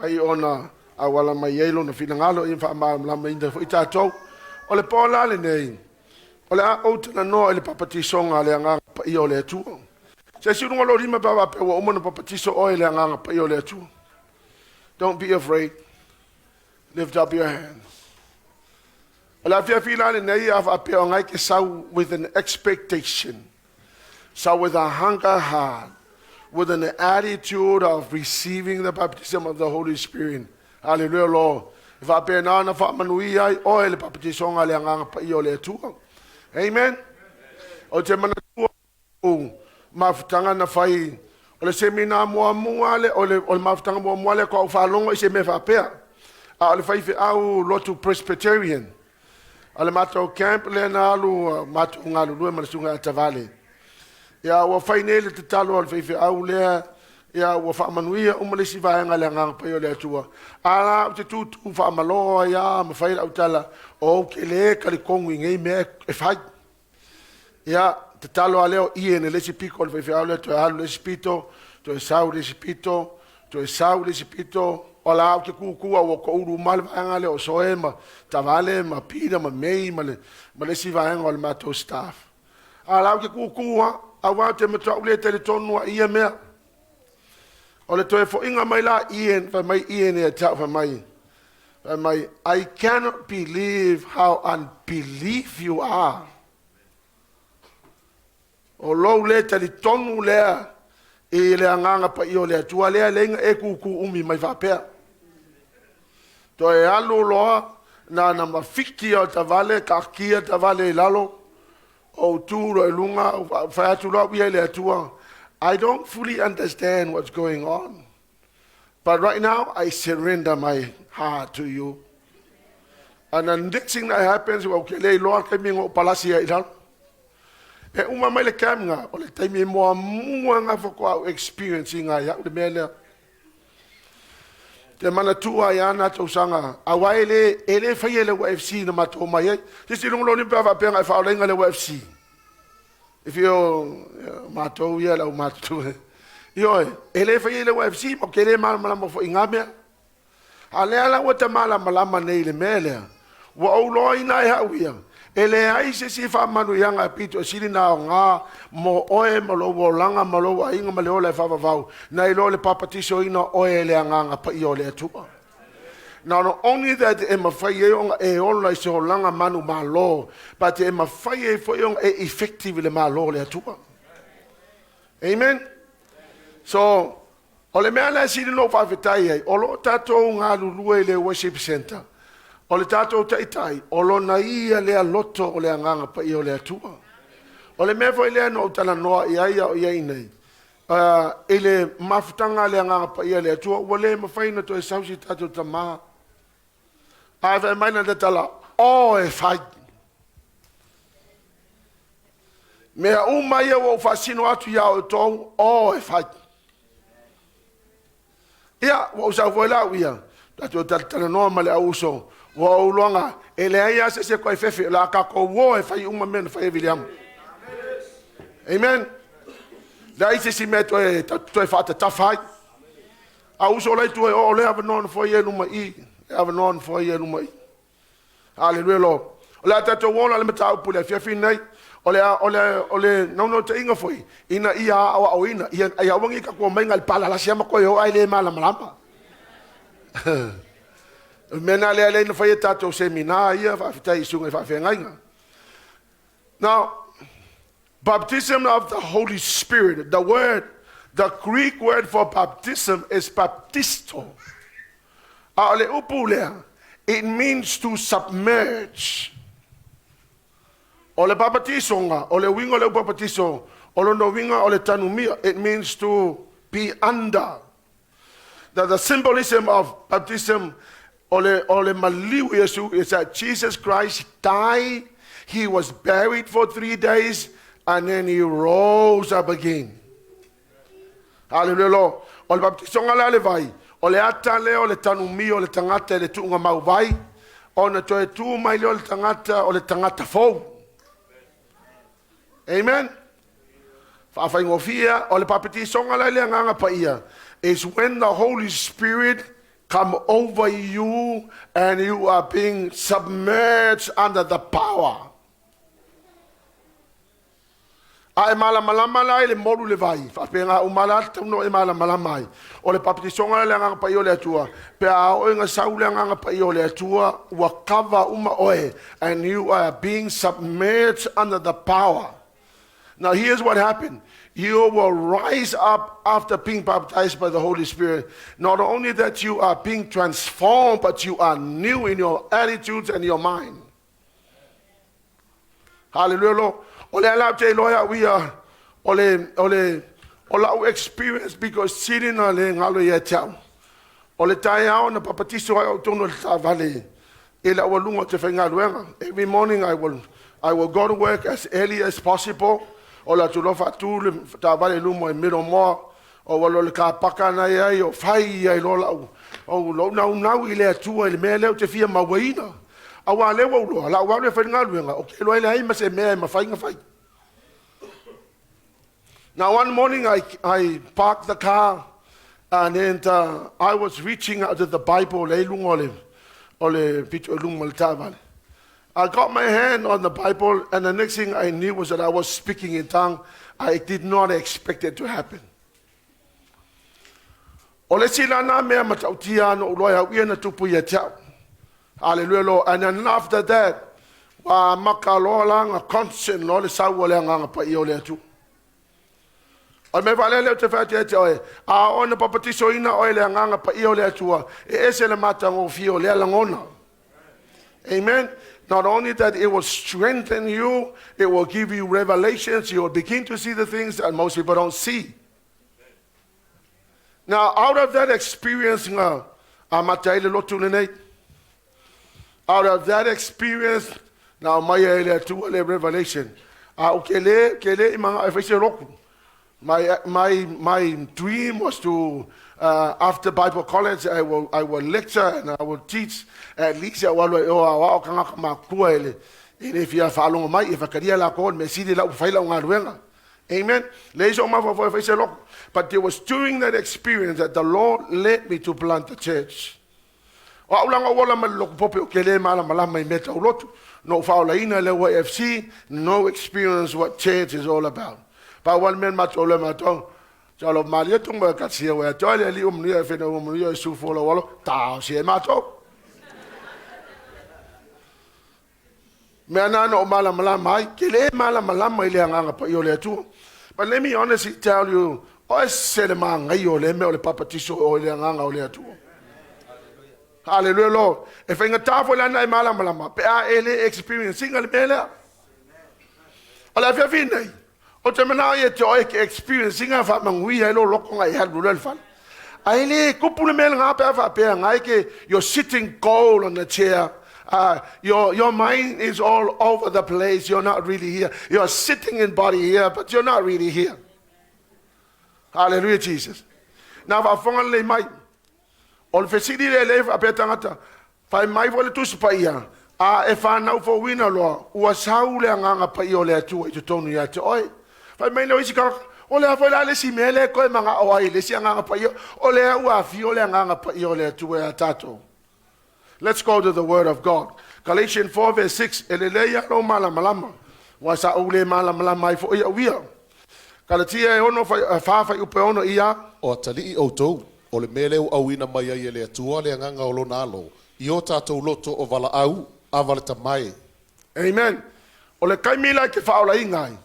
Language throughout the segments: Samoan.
Fai ona auala mai ai lona finagalo ia faamalamalamaina foi tatou. O le po la lenei, o le a ou talanoa i le papatisoga a le Agaga Paia o le Atua. Se isi luga o lou lima pe a faapea ua uma ona papatiso oe i le Agaga Paia o le Atua. Don't be afraid. Lift up your hands. O le afiafi la lenei a faapea o ngai ke sau with an expectation. So with a hunger heart, with an attitude of receiving the baptism of the Holy Spirit. Hallelujah, Lord. E faapena ona faamanuia ai oe le papatisoga a le Agaga Paia o le Atua. Amen. Ou te manatua ou mafutaga na fai o le semina muamua le o le, o le mafutaga muamua lea ko au faalogo i se mea faapea. A o le faifeau lotu Presbyterian. O le matou camp lea na alu matou galulue ma le susuga ia Tavale. Ia ua fai nei le tatalo a le faifeau lea, ia ua faamanuia uma le isi vaega i le Agaga Paia o le Atua. A la ou te tūtū faamalō ai lava ma fai lau tala, ou te le talitonu i nei mea e fai. Ia, tatalo lava lea o Ian i le isi pito o le faifeau lea, toe alu i le isi pito, toe sau i le isi pito, toe sau i le isi pito, o la ou te tūtū a ua toulu uma le vaega lea o Soe ma Tavale ma Peter ma May ma le, ma le isi vaega o le matou staff. A la ou te tūtū lava, aua ou te matuai le talitonu lava i ia mea. O le toe foiga mai la Ian, fai mai Ian ia te au, fai mai, fai mai, I cannot believe how unbelief you are. O lou le talitonu lea i le Agaga Paia o le Atua lea e leai na e tūtū umi mai faapea. Toe alu loa na na mafiti o Tavale, taatia Tavale i lalo, ou tu loa i luga, ou fai atu loa au ia i le Atua, I don't fully understand what's going on, but right now I surrender my heart to you. And the next thing that happens, ua ou te le iloa le taimi na ou palasi ai i lalo. E uma mai le camp nga, o le taimi muamua nga faatoa au experience ina ai au le mea lea. Te manatua ai ana tausaga, aua e le, e le faia e le UFC na matou omai ai. Sisi luga loni pe a faapea na e faaolaina le UFC. E fia o matou ia le au matutua. Ioe, e le faia e le UFC, ma ou te le malamalama foi i ngā mea. A lea la ua ta malamalama nei i le mea lea, ua ou loaina e au ia, e leai se isi faamanuiaga e pito e sili na aoga mo oe ma lou olaga ma lou aiga ma le ola e faavavau, nai lo le papatisoina oe e le Agaga Paia o le Atua. Not only that e mafai ai ona e ola i se olaga manumalo, but e mafai ai foi ona e effective i le Malo o le Atua. Amen. So, O le mea lea e sili ona ou faafetai ai, o lo o tatou galulue i le Worship Centre, o le tatou Taitai, o lona ia lea loto o le Agaga Paia o le Atua. O le mea foi lea na ou talanoa i ai a o i ai nei, i le mafutaga a le Agaga Paia o le Atua, ua le mafai ona toe sau si tatou tama. Ae fai mai lana tala, o e fai. Mea uma ia ua ou faasino atu iā outou, o e fai. Ia, ua ou sau foi la au ia, tatou talatalanoa ma le au uso, ua ou iloaga, e leai lava se isi e toe fefe, o le a tatou o e fai uma mea na fai e Viliama. Amen. Leai se isi mea toe, toe faatatafa ai. A uso la i tua e oo lea avanoa na foi e luma i, e avanoa na foi e luma i. Haleluia Lord. O le a tatou ola le mataupu i le afiafi nei, o le, o le, o le naunautaiga foi, ina ia aoaoina, ia, ia aua ne i tatou omai na o le palalasi lava ma toe o ae le malamalama. O le mea lena lea lea na fai e tatou semina ia, faafetai i susuga i faafeagaiga. Now, baptism of the Holy Spirit, the word, the Greek word for baptism is baptisto. A o le upu lea, it means to submerge. O le papatisoga, o le uiga o le upu papatiso, o lona uiga o le tanumia, it means to be under. The symbolism of baptism, o le, o le maliu i Iesu, is that Jesus Christ died, he was buried for 3 days, and then he rose up again. Hallelujah, Lord. O le baptisoga la le vai, o le ata lea o le tanumia o le tagata i le tuuga mau vai, ona toe tu mai lea o le tagata o le tagata fou. Amen. Faafaigofie, o le papatisoga la i le Agaga Paia is when the Holy Spirit come over you and you are being submerged under the power. A e malamalama la i le molu le vai, faapena uma la tatau ona e malamalama ai. O le papatisoga le Agaga Paia o le Atua, pe a oo ina sau le Agaga Paia o le Atua, ua cover uma oe, and you are being submerged under the power. Now here's what happened. You will rise up after being baptized by the Holy Spirit. Not only that you are being transformed, but you are new in your attitudes and your mind. Hallelujah, Lord. O le ala te iloa au ia o le o lau experience because sili na le galo ia te au. O le taeao na papatiso ai au tonu o le taavale i le aualuga o te faigaluega. Every morning I will go to work as early as possible. O le atu loa faatu le taavale i luma i Middlemore. O walo le ka paka na ia o fai ia i lo lau o lou naunau i le Atua i le mea lea ou te fia mauaina. Auā lea ua uloa, lau alu e faigaluega, o ke loa le ai ma se mea e mafai na fai. Now one morning I parked the car and then I was reaching out to the Bible le lunga o le pito i lunga o le taavale. I got my hand on the Bible and the next thing I knew was that I was speaking in tongue. I did not expect it to happen. O le sila mea matautia no uloa au ia na tupu ia te au. Hallelujah, Lord. And then after that, wa maka loa la nga constant loa le sau o le Agaga Paia o le Atua. O me wale leo te whaati te oe, a o na papatiso ina oe le Agaga Paia o le Atua, e ese le matagofie o lea lagona. Amen. Not only that, it will strengthen you, it will give you revelations. You will begin to see the things that most people don't see. Now, out of that experience, nga, amata ai le lotu lenei. Out of that experience, na mai e le Atua le revelation. A o ke le i manga e whaise roku. My dream was to, after Bible college, I will lecture and I will teach at least a walu e o a wao kanga makua e le fia whaalongo mai e whakaria la ko me siri la uwhaila o ngā ruenga. Amen. Le iso ma fo fo loko. But it was during that experience that the Lord led me to plant the church. O au langa wala ma loko pope o ke le mala malama i meta ulotu. No whaolaina le YFC, no experience what church is all about. Pa wal men ma tole ma tong. Chalo malia tung ma katsia wa tole li umnia fena umnia su fo walo ta si ma to. Mea nā no mala malama ai, ke le mala malama i le Agaga Paia o le Atua. But let me honestly tell you, o e se le magai o le mea o le papatiso o le Agaga o le Atua. Hallelujah, Lord. E whainga tāfo le ana e mala malama, pe a e le experience inga le mea lea. O le awhiawhi nei, o te mana ia te oe ke experience inga wha mangui ai lo loko ngai halu le whale. Ai le kupu le mea ngā pe a wha ngai ke you're sitting cold on the chair. Your mind is all over the place. You're not really here. You're sitting in body here, but you're not really here. Hallelujah, Jesus. Na whaafonga le mai. O le fesili le le wha tangata. Whai mai fo le tusi pa ia. A e whanau fo wina loa. Ua sau le Agaga Paia o le Atua i totonu ia te oe. Whai mai le isi kaka. O le afo la le si mele koe manga o ai le si Agaga Paia. O le ua afio le Agaga Paia o le Atua ia tātou. Let's go to the word of God. Galatians 4 verse 6. E le leia lo mala malama. Wa sa ule mala malama ai fo ia uia. Galatia e ono fa fa upe ono ia. O atalii outou, o le mea lea ua auina mai ai e le Atua le Agaga o lona alo, i o tātou loto o valaau, a valetamae. Amen. O le kaimi la ke whaola ingai.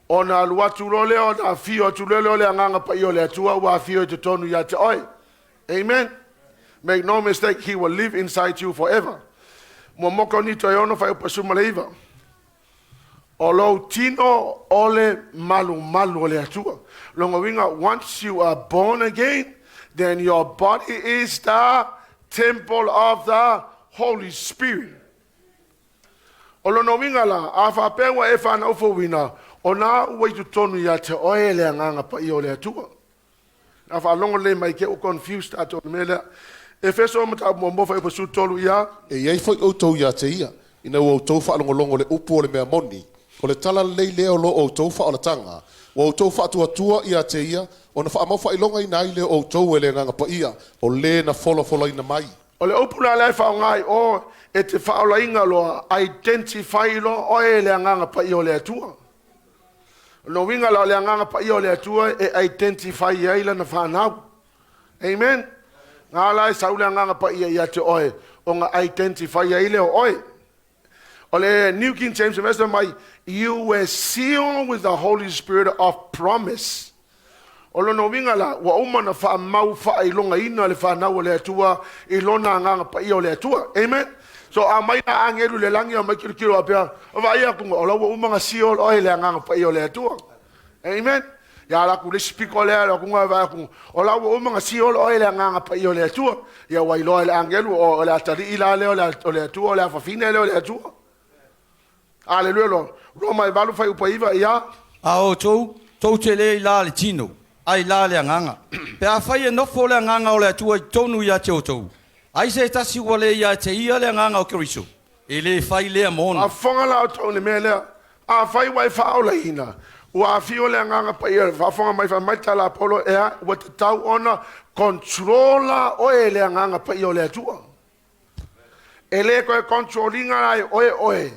O na alu atu lo leo, na fio atu lo leo le Agaga Paia o le Atua, ua fio i te tonu ia te oe. Amen. Make no mistake, he will live inside you forever. Mo moko ni toi ono whai upasuma le iva. O lou tino o le malu malu o le Atua. Longa winga, once you are born again, then your body is the temple of the Holy Spirit. O lona winga la, a whapewa e whanau fowina, o nā ua i totonu ia te oe le Agaga Paia o le Atua. Na whaalongo le mai ke o confused ato o le mea. Efeso mata mo mo whai pasu tolu ia. E iai foi outou ia te ia, ina ua outou faalogologo le upu o le mea moni, o le tala lelei lea o lo outou faaolataga, Ua outou faatuatua ia te ia, ona faamaufaailogaina ai lea o outou e le Agaga Paia, o le na folafolaina mai. O le upu la lea e faaaoga i o e te faaolaina loa, identify loa oe e le Agaga Paia o le Atua. O lona uiga la o le Agaga Paia o le Atua e identify ai lana fanau. Amen. Na la e sau le Agaga Paia ia te oe, ona identify ai lea o oe. O le New King James Version mai, you were sealed with the Holy Spirit of promise. O lona uiga la, ua uma ona faamau faailogaina le fanau a le Atua i lona Agaga Paia o le Atua. Amen. So a mai na agelu le lagi, a mai kilokilo a pea, o vaai atu, o la ua uma na seal oe le Agaga Paia o le Atua. Amen. Ia la ku le isi piko lea, la ku nga vaai atu, o la ua uma na seal oe le Agaga Paia o le Atua. Ia ua iloa e le agelu, o le atalii la lea o le Atua, o le afafine lea o le Atua. Aleluia lo. Roma e 8 fuaiupu 9, ia. A outou, tou te le i la le tino, ae i la le agaga. Pe afai e nofo le Agaga o le Atua i totonu ia te outou, ai se tasi ua le ia te ia le Agaga o Keriso, e le fai lea mona. Faafofoga la outou i le mea lea. Afai ua e faaolaina, ua afio le Agaga Paia, faafofoga mai, fai mai le tala a Paulo, ea, ua tatau ona controla oe e le Agaga Paia o le Atua. E le toe control ina la e oe oe,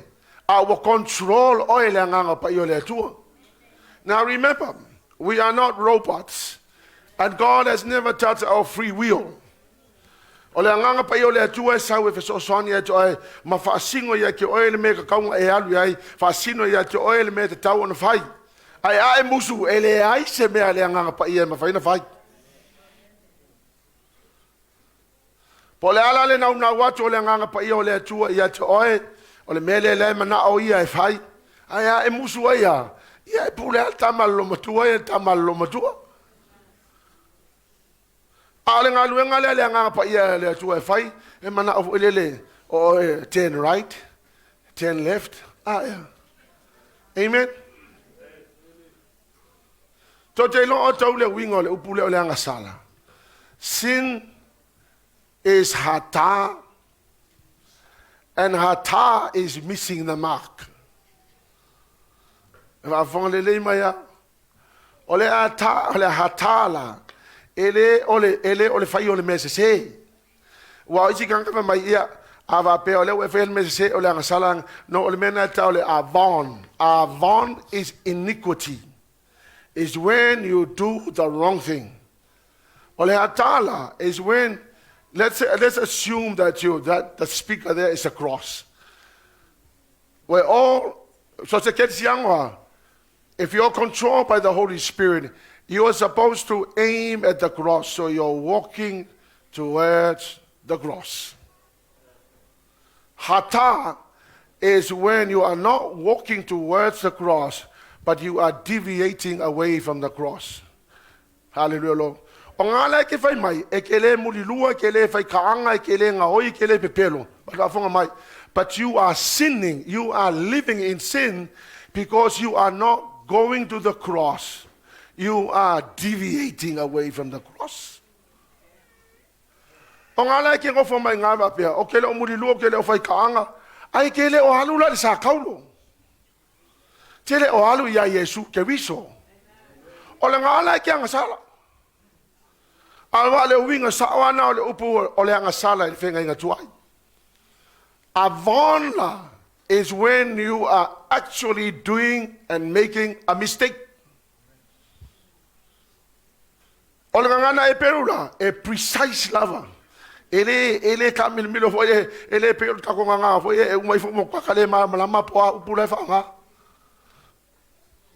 a ua control oe le Agaga Paia o le Atua. Now remember, we are not robots, and God has never touched our free will. O le Agaga Paia o le Atua e sau e fesoasoani ia te oe ma faasino ia te oe le mea e tatau ona e alu i ai, faasino ia te oe le mea e tatau ona fai. Ae a e musu, e leai se mea a le Agaga Paia e mafai ona fai. Po o le a la le naunau atu o le Agaga Paia o le Atua ia te oe, o le mea lea lea e manao ia e fai, ae a e musu ai lava, ia e pule lava le tama a le loomatua ia i le tama a le loomatua. A o le galuega lea a le Agaga Paia a le Atua e fai, e manao foi lele o oe turn right, turn left, a ea. Amen. Tou te iloa outou le uiga o le upu lea o le agasala. Sin is hata and hata is missing the mark. E faafofoga lelei mai a. O le ata, o le hata la, e le o le, e le o le fai o le mea sese. Ua o isi tagata fai mai, ia, a faapea o lea ua e faia le mea sese o le agasala, no, o le mea lena e tau o le avon. Avon is iniquity. Is when you do the wrong thing. O le hatala is when, let's, say, let's assume that you, that the speaker there is a cross. We're all, so se kerisiano if you're controlled by the Holy Spirit, you are supposed to aim at the cross. So you're walking towards the cross. Hata is when you are not walking towards the cross, but you are deviating away from the cross. Hallelujah, Lord. O ngā la e ke whai mai, e ke le mulilua, e ke le whai kaanga, e ke le ngaoi, e ke le pepelo. Whaafonga mai. But you are sinning, you are living in sin because you are not going to the cross. You are deviating away from the cross. O ngā la e ke ngofo mai ngā wapea, o ke le o mulilua, o ke le o whai kaanga, ai ke le o alu la le sa kaulo. Te le o alu ia Iesu Keriso. O le ngā la e ke agasala. A wa le uiga sao ana o le upu o le agasala i le feagaiga tuai. Avon is when you are actually doing and making a mistake. O le gagana Heperu la, e precise lava. E le, e le taamilomilo foi, e, e le pei o le tatou gagana foi, e uma ifo mo kaka le malamalama po o a upu la e faaaoga.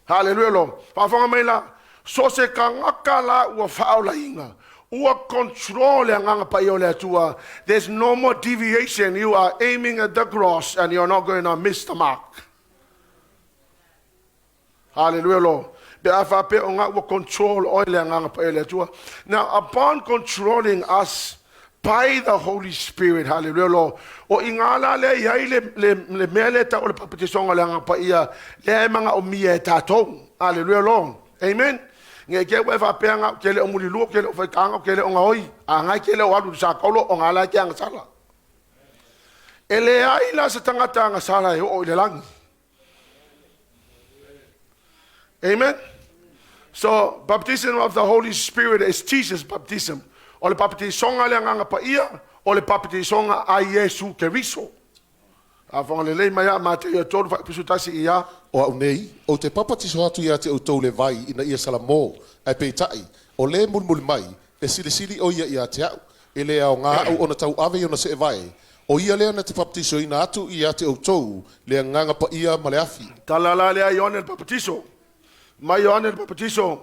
Haleluia lo. Faafofoga mai la, so se tagata la ua faaolaina, ua control le Agaga Paia o le Atua. There's no more deviation. You are aiming at the cross and you're not going to miss the mark. Haleluia lo. Pe a faapea o ngā ua control oe le Agaga Paia o le Atua. Now, upon controlling us by the Holy Spirit, haleluia lo, o i ngā la lea i ai le, le, le mea lea tau o le papatisoga o le Agaga Paia, lea e manaomia e tātou. Haleluia lo. Amen. Nge ke ua e faapea ngā, ke le o mulilua, ke le o whaikanga, ke le o ngaoi, a ngai ke le o alu i sa kaulo, o ngā la ke agasala. E leai la se tagata agasala e oo i le lagi. Amen. So, baptism of the Holy Spirit is Jesus baptism. O le papatisoga le Agaga Paia, o le papatisoga a Iesu Keriso. Faafofoga lelei mai a Mateio e 3 fuaiupu 11 ia. O a'u nei, ou te papatiso atu iā te ʻoutou i le vai ina ia salamō, ae peitai, o le mulimuli mai, e silisili ʻo ia iā te aʻu, e le aogā aʻu ona tauave i ona seʻevae, ʻo ia lea na te papatisoina atu iā te ʻoutou le Agaga Paia ma le afi. Tala la lea Ioane le Papatiso. Mai Ioane le Papatiso,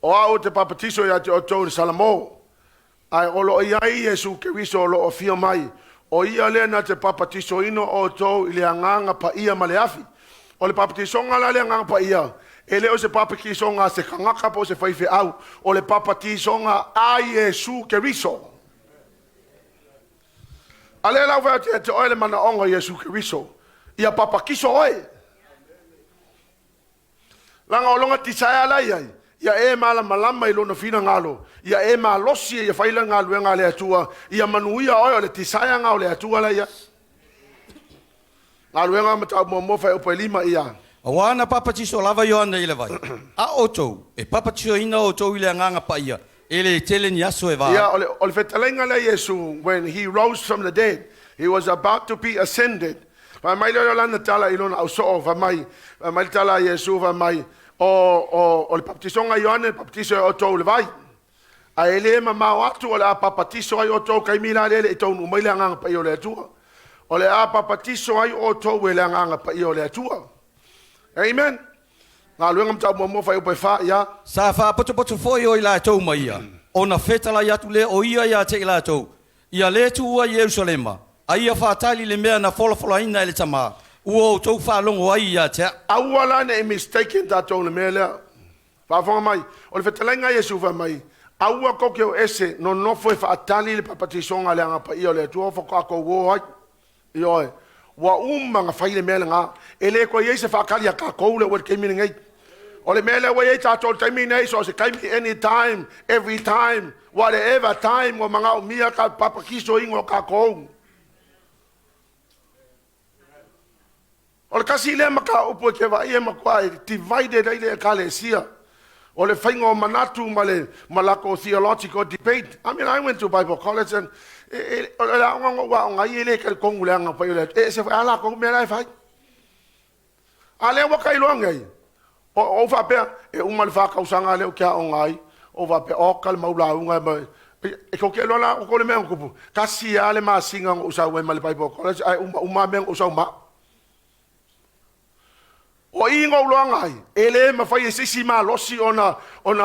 O a'u ou te papatiso iā te ʻoutou i le salamō. Ae o lo o i ai Iesu Keriso o lo o afio mai, o ia lea na te papatisoina o outou i le Agaga Paia ma le afi. O le papatisoga la le Agaga Paia, e le o se papatisoga a se tagata po o se faifeau, o le papatisoga a Iesu Keriso. A lea la ua fai atu ia te oe le manaoga o Iesu Keriso, ia papatiso oe. Leaga o lona tisaea la i ai, ia e malamalama i lona finagalo, ia e malosi e ia fai le galuega a le Atua, ia manuia oe, o le tisaea na o le Atua la i ai. Galuega ma tau muamua fuaiupu e 5 ia. Auā na papatiso lava Ioane i le vai, a o outou, e papatisoina outou i le Agaga Paia, e lē tele ni aso e va Ia, ai. o le fetalaiga lea Iesu, when he rose from the dead, he was about to be ascended. Fai mai lea o lana tala i lona ausoo, fai mai le tala a Iesu, fai mai, o le papatisoga a Ioane, le papatiso e outou i le vai. Ae e lē mamao atu o le a papatiso ai outou taimi la lea e le i taunuu mai le Agaga Paia o le Atua. O le a papatiso ai outou e le Agaga Paia o le Atua. Amen. Galuega ma Tau Muamua fuaiupu e 4 ia. Sa faapotopoto foi o i latou ma ia, ona fetalai atu lea o ia iā te i latou, ia lē tuua Ierusalema, a ia faatali le mea na folafolaina e le Tamā, ua outou faalogo ai iā te aʻu. Aua la ne i mistaken tatou i le mea lea. Faafofoga mai, o le fetalaiga a Iesu fai mai, aua kou te o ese, nonofo e faatali le papatisoga a le Agaga Paia o le Atua faatoa tou o ai. Ioe, ua uma ona fai le mea lena. E le toe i ai se faatali a tatou lea ua i le taimi lenei. O le mea lea ua i ai tatou i le taimi lenei, so o se taimi, any time, every time, whatever time ua manaomia ka papatisoina o tatou. O le tasi lea mataupu e te vaai e matua e divided ai le Ekalesia. O le faiga o manatu ma le ma latou theological debate. I mean, I went to Bible college and o le aoga na ou aoga ai e le talitonu le Agaga Paia o le Atua. E ese foi a latou mea la e fai. A lea ua tailoa nei, o ou faapea, e uma le 4 tausaga lea ou te aoga ai, ou faapea, oka le mau lauga e mai. E tou te iloa la outou le mea na tupu. Tasi lava le masina na ou sau ai ma le Bible college, ae uma uma mea na ou sau ma au. O i na ou loaga ai, e le mafai e se isi malosi ona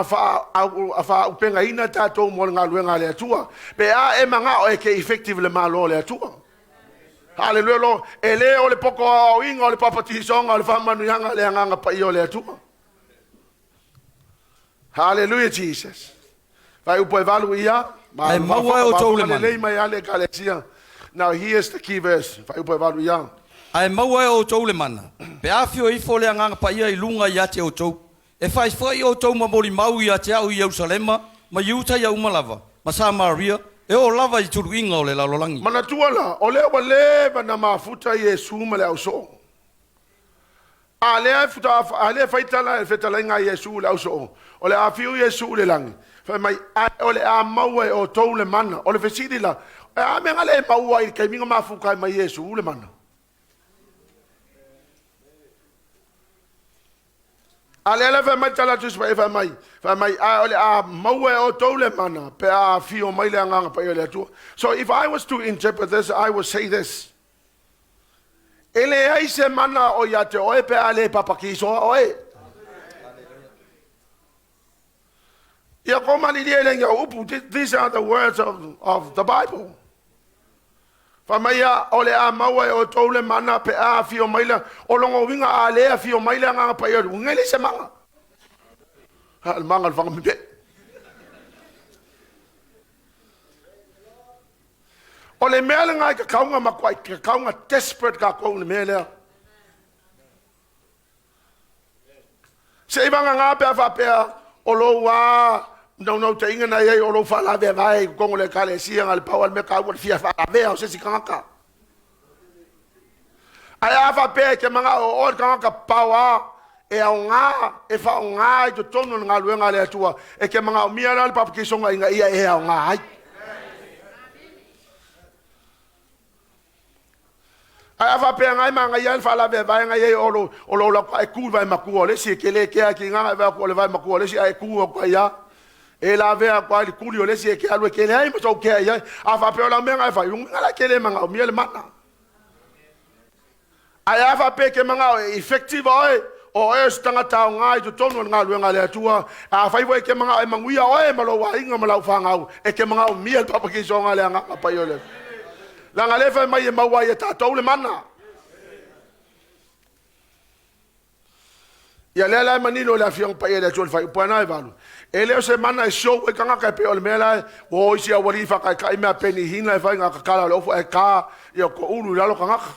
faaupegaina tatou mo le galuega a le Atua. Pe a e manao e ke effective le malo o le Atua. Haleluia lo, e le o le poto aoaoina o le papatisoga o le faamanuiaga le Agaga Paia o le Atua. Hallelujah Jesus. Fuaiupu e 8 ia. Ae maua e outou le mana. Lelei mai ale Ekalesia. Now here's the key verse. Fuaiupu e 8 ia. Ae maua e outou le mana, pe afio ifo le Agaga Paia i luga iā te outou. E faifai outou ma molimau iā te aʻu i Ierusalema, ma Iuta uma lava, ma Samaria, e oo lava i tuluiga o le lalolagi. Manatua la, o lea ua leva na mafuta Iesu ma le ausoo. A lea futa a lea fai tala e fetalaiga a Iesu le ausoo. O le afiu Iesu le lagi. Fai mai, ae o le a maua e outou le mana. O le fesili la, e a mea le maua i le taimi na mafuta ai mai Iesu le mana. A lea le fai mai tala Tusi Paia fai mai, ae o le a maua e outou le mana pe a afio mai le Agaga Paia o le Atua. So if I was to interpret this, I would say this. E leai se mana o ia te oe pe a le papatisoa oe. Ia ko malilia i le ngau upu. These are the words of the Bible. Fai mai ia, o le a maua e outou le mana pe a afio mai le, o longa uiga a le afio mai le Agaga Paia o le uiga e le se mana. Ha, le maga le whangamipe. O le mea le ngai ka kaunga makuai, ka kaunga desperate ka kou le mea lea. Se i vanga ngā pea whapea o lou a naunau te inga na iai o lou whaalavea vai kongo le kalesia ngā le pau al mea ka ua le fia whaalavea o se si kangaka. Ae a whapea e te manga o o le kangaka pau a. E aoga e faaaoga i totonu o le galuega a le Atua. E te manaomia la le papatisoga ina ia e aoga ai. Ae a faapea na e manaia le faalaveavae na i ai o lo o lo o e tu i vae matua o le isi e te le kea ki ngana e vae o le vae matua o le isi ae tu atu ai a. E lavea atu ai le tuli o le isi e te alu e te leai ma sou kea i ai. A faapea o lau mea na e fai, uga la te le manaomia le mana. Ae a faapea e te manao e effective oe, o oe o se tagata aoga i totonu o le galuega a le Atua, afai foi e te manao e manuia oe ma lou aiga ma lau fanau, e te manaomia le papatisoga a le Agaga Paia o le Atua. Leaga lea fai mai e maua ai e tatou le mana. Ia lea la e manino i le Afioga Paia i le Atua i le faaiupu lena e 8. E le o se mana e show ai tagata e pei o le mea la ua o isi aualii faataitai mea penihina e fai na tatala o le ofu ae ta ia toulu i lalo tagata.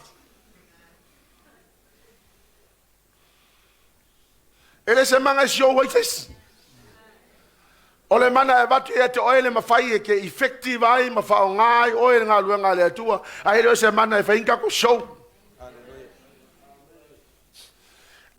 E le se mana e show ai se isi. O le mana e avatu ia te oe le mafai e te effective ai ma faaaoga ai oe le galuega a le Atua, ae le o se mana e fai ni tatou show.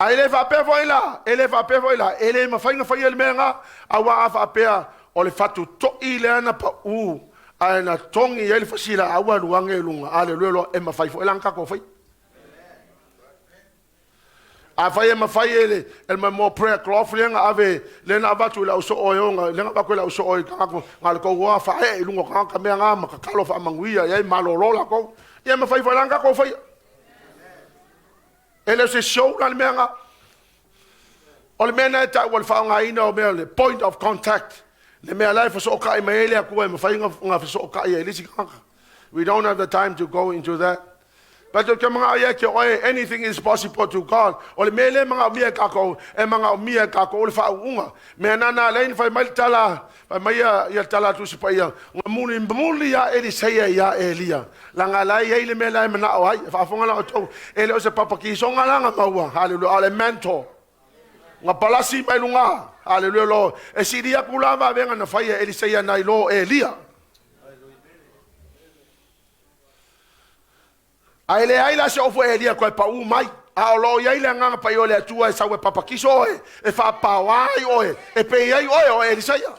Ae le faapea foi la, e le faapea foi la, e le mafai ona faia le mea lena, aua a faapea o le fatutoi lea na pau ae na togi ai le fasilaau alu ane i luga, aleluia loa, e mafai foi la ona tatou faia. Afai e mafai e le e le mo prayer cloth lea na ave lea na avatu i le au soo e ona lea na avatu i le au soo i tagata na le tou oa faaee i luga o tagata mea na ma tatalo faamanuia i ai malolo latou. Ia e mafai foi la ona tatou faia. E le o se show la le mea na. O le mea na e tau o le faaaogaina o mea o le point of contact. Le mea la e fesootai mai ai le Atua e mafai ona fesootai ai i le isi tagata. We don't have the time to go into that. But te manao ia te oe, anything is possible to God. O le mea le manaomia e tatou, e manaomia e tatou le faauuga. Mea nana lea ni fai mai le tala, fai mai ia, ia le tala a Tusi Paia, nga muli muli ia Eliseia ia Elia. Langa la i ai le mea la e manao ai. E faafofoga la outou, e le o se papakisoga la na maua. Hallelujah. A o le mentor. Nga palasi mai luga. Hallelujah lo. E sili aku la vavenga na fai e Eliseia nai lo Elia. Ae leai la se ofu e Elia toe pau mai, a o lo o i ai le Agaga Paia o le Atua e sau e papakiso oe, e faapaoa ai oe, e pei ai oe o Elisaia.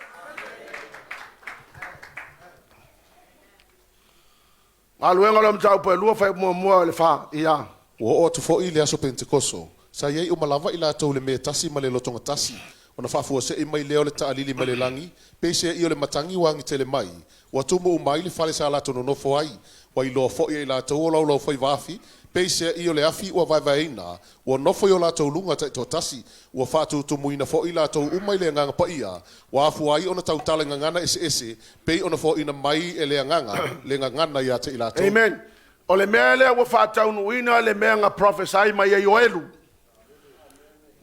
Galuega o le Mataupu e 2, Fuaiupu muamua o le 4, ia. Ua oo atu foi le aso Pentekoso, sa i ai uma lava i latou le mea tasi ma le lotoga tasi, ona faafuasei mai lea o le taalili mai le lagi, peiseai o le matagi ua agitele mai, ua tumu uma ai le fale sa latou nonofo ai, ua iloa foi e i latou o laulaufaiva afi, peiseai o le afi ua vaevaeina, ua nofo i o latou luga taitoatasi, ua faatutumuina foi i latou uma i le Agaga Paia, ua afua ai ona tautala i gagana eseese, pei ona foaiina mai e le Agaga le gagana ia te i latou. Amen. O le mea lea ua faataunuuina le mea na prophesy mai ai Ioelu.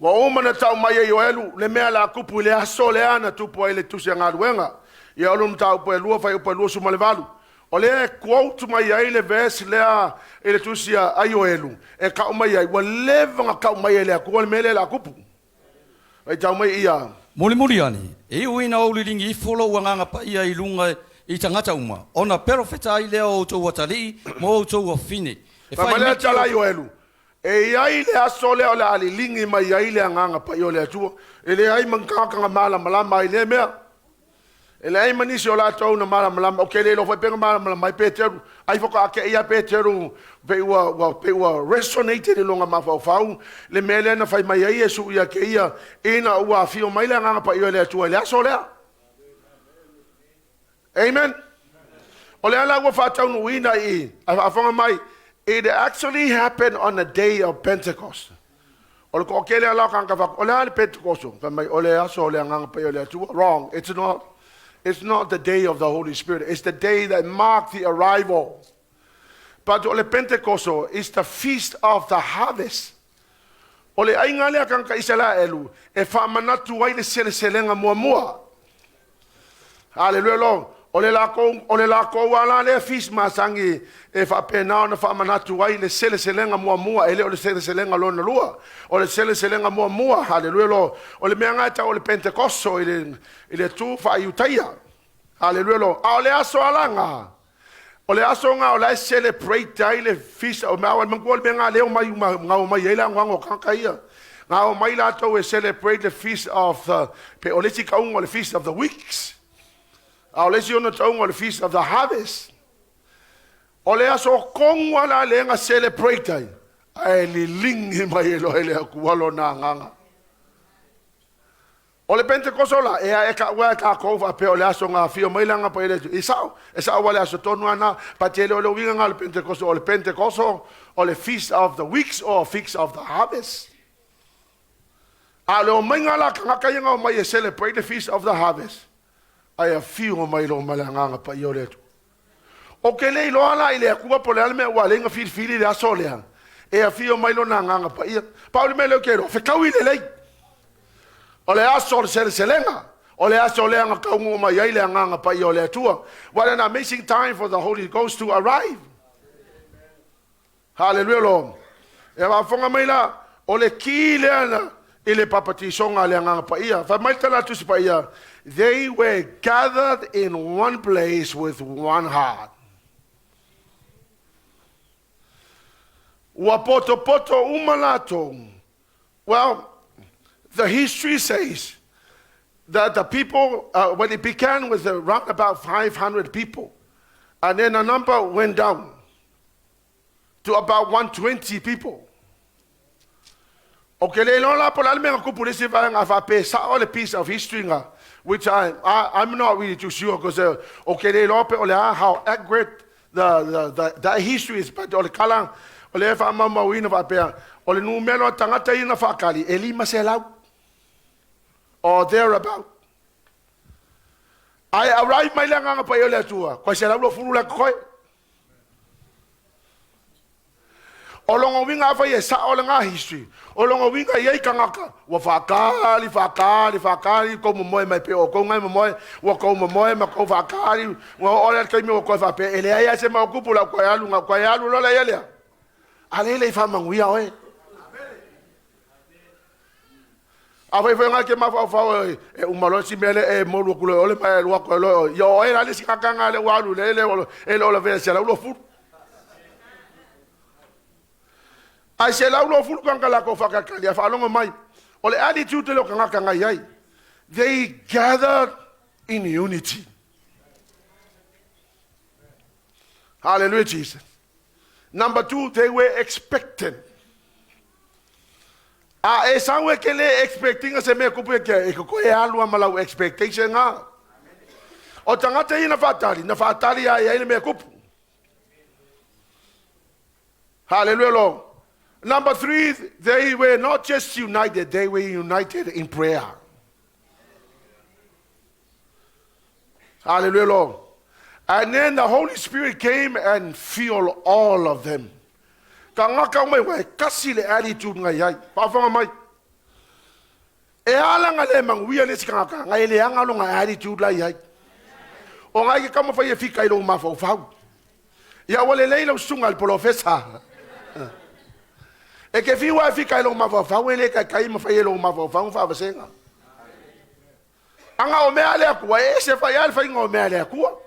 Ua uma na tau mai e Ioelu le mea la tupu i le aso lea na tupu ai le tusi a galuega. Ia o le mataupu e 2, fuaiupu e 28. O lea e quote mai ai le verse lea i le tusi a Ioelu e tau mai ai, ua leva na tau mai e le Atua le mea lea la tupu. Ai tau mai ia. Mulimuli ane, e iu ina ou liligi ifo lou Agaga Paia i luga i tagata uma, ona perofeta ai lea o outou atalii ma outou afafine, e Fai mai fai lea miti tala a Ioelu, E i ai le aso lea o le a liligi mai ai le Agaga Paia o le Atua. E leai ma ni tagata na malamalama ai i lea mea. E leai ma nisi o latou na malamalama. Ou te le iloa foi pe na malamalama ai Peteru. Ai faatoa te i ia Peteru pei ua, ua, pei ua resonated i lona mafaufau le mea lea na fai mai ai Iesu ia te ia ina ua afio mai le Agaga Paia o le Atua i le aso lea. Amen. O le ala ua faataunuuina i, a faafofoga mai, it actually happened on the day of Pentecost. O le toatele ala o tagata faapea, o le a le Pentecost? Fai mai, o le aso o le Agaga Paia o le Atua. Wrong. It's not. It's not the day of the Holy Spirit. It's the day that marked the arrival. But o le Pentecost is the feast of the harvest. O le aiga lea tagata Isaraelu e faamanatu ai le seleselega muamua. Haleluia lo. O le lakou, o le lakou ala lea feast masani e faapena ona faamanatu ai le seleselega muamua, e le o le seleselega lona lua. O le seleselega muamua, haleluia lo. O le mea nga e tau o le Pentekoso i le, i le tu faaiutaia. Haleluia lo. A o le aso alaga, o le aso nga o la e celebrate ai le feast o mea o le manatua le mea nga leo mai ngao mai ai le anoano o tagata ia. Ga omai latou e celebrate the feast of the, pe o le isi tauga o le feast of the weeks. A o le isi ona tauga o le feast of the harvest. O le aso tonu lava la lea na celebrate ai, ae liligi mai e loa e le Atua lona agaga. O le Penetekoso la, ea e taua e tatou faapea o le aso na afio mai le Agaga Paia i le Atua. E sao, e sao aua o le aso tonu lava lena, but e le o le uiga lena o le Penetekoso. O le Penetekoso, o le Feast of the Weeks or Feast of the Harvest. A o le omaiga la a tagata ia na omai e celebrate le Feast of the Harvest, ae afio mai loa ma le Agaga Paia o le Atua. Ou te le iloa la i le Atua po o le a le mea ua ala ai ona filifili le aso lea e afio mai Lona Agaga Paia. Pau le mea lea ou te iloa, fetaui lelei. O le aso o le seleselega, o le aso lea na taunuu mai ai le Agaga Paia o le Atua. What an amazing time for the Holy Ghost to arrive. Haleluia Lord. E faafofoga mai la, o le ki lea na i le papatisoga a le Agaga Paia. Fai mai le tala a le Tusi Paia, They were gathered in one place with one heart. Ua potopoto uma latou. Well, the history says that the people, when it began with around about 500 people, and then the number went down to about 120 people. Ou te le iloa la po o le a le mea na tupu i le isi vaega faapea e sao le piece of history na, which I'm not really too sure because ou te le iloa pe o le a how accurate the that history is, but o le tala o lea e faamaumauina faapea o le numera o tagata ia na faatali e 500 or thereabout. Ae arrive mai le Agaga Paia o le Atua, koe 120 la totoe. O lona uiga afai e sao lena history, o lona uiga e i ai tagata ua faatali, faatali, faatali, tou momoe mai pei o outou na e momoe, ua tou momoe ma tou faatali, ua oo lea i le taimi ua toe faapea, e leai lava se mea o tupu, o le a ou toe alu, na ou toe alu loa lea ia lea. A lea e le i faamanuia oe. Afai foi na e te mafaufau e uma loa si mea lea e molu atu loa e ole ma e alu atu ai loa ia oe la le isi tagata lea ua alu lea e le o lavea 120. Ae 120 tagata latou faatalitali ae faalogo mai o le attitude lea o tagata na i ai. They gathered in unity. Hallelujah Jesus. Number two, they were expectant. A e sau e ke le expectinga se mea kupu e ke, e ko e alu ma lau expectation nga. O tagata ia na whaatali, na whaatali ai ai le mea kupu. Hallelujah, Lord. Number three, they were not just united, they were united in prayer. Hallelujah, Lord. And then the Holy Spirit came and filled all of them. Ka ngaka mai wa e kasi le attitude ngai ai. Faafofoga mai. E ala nga le manuia le isi tagata, ngai e leaga lona attitude la i ai. O ngai ke taumafai e fika i lou mafaufau. Ia ua lelei lau susuga i le polofesa. E te fiu lava e fika i lou mafaufau e le taitai ma fai e lou mafaufau faavasega. Aga o mea a le Atua, e ese fai lava le faiga o mea a le Atua.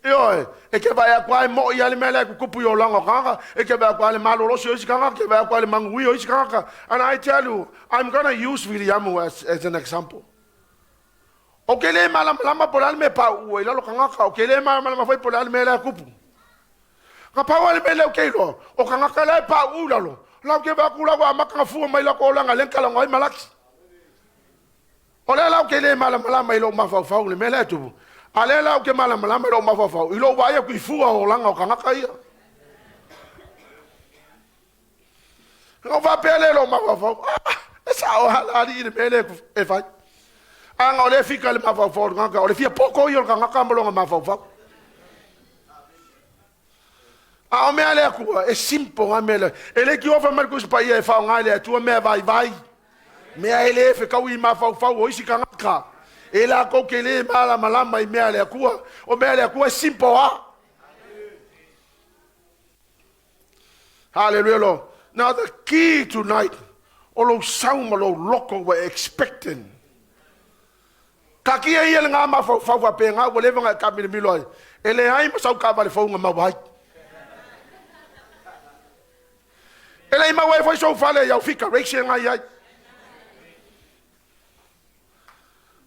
Ioe, e te vaai atu lava e moi lava le mea la e tutupu i olaga o tagata, e te vaai atu lava i le malolosi o isi tagata, e te vaai atu lava i le manuia o isi tagata. And I tell you, I'm gonna use Viliamu as an example. Ou te le malamalama po o le a le mea e pauu ai i lalo tagata, ou te le malamalama foi po o le a le mea la e tupu. Na pau lava le mea lea ou te iloa, o tagata la e pauu i lalo, la ou te vaai atu la ua amata ona fua mai latou olaga lea na talanoa ai Malaki. O lea la ou te le malamalama i lou mafaufau i le mea lea e tupu, a lea la ou te malamalama i lou mafaufau i lou vaai atu i fua o olaga o tagata ia. Na ou faapea lea i lou mafaufau, ah, e sao lava la alii le mea lea e fai. A na o lea e fika i le mafaufau o le tagata, o le fia poto ia o le tagata ma lona mafaufau. A o mea a le Atua, e simple lava mea lea. E le tiofa mai le Tusi Paia e faaaoga e le Atua mea vaivai, mea e le fetaui i mafaufau o isi tagata, e latou te le malamalama i mea a le Atua. O mea a le Atua e simple lava. Hallelujah, Lord. Now the key tonight, o lou sau ma lou loto ua expectant. Taatia ia lena mafaufau faapena ua leva ona e taamilomilo ai, e leai ma sau taavale fou na maua ai. E le i maua ai foi sou fale i au fikareisen na i ai.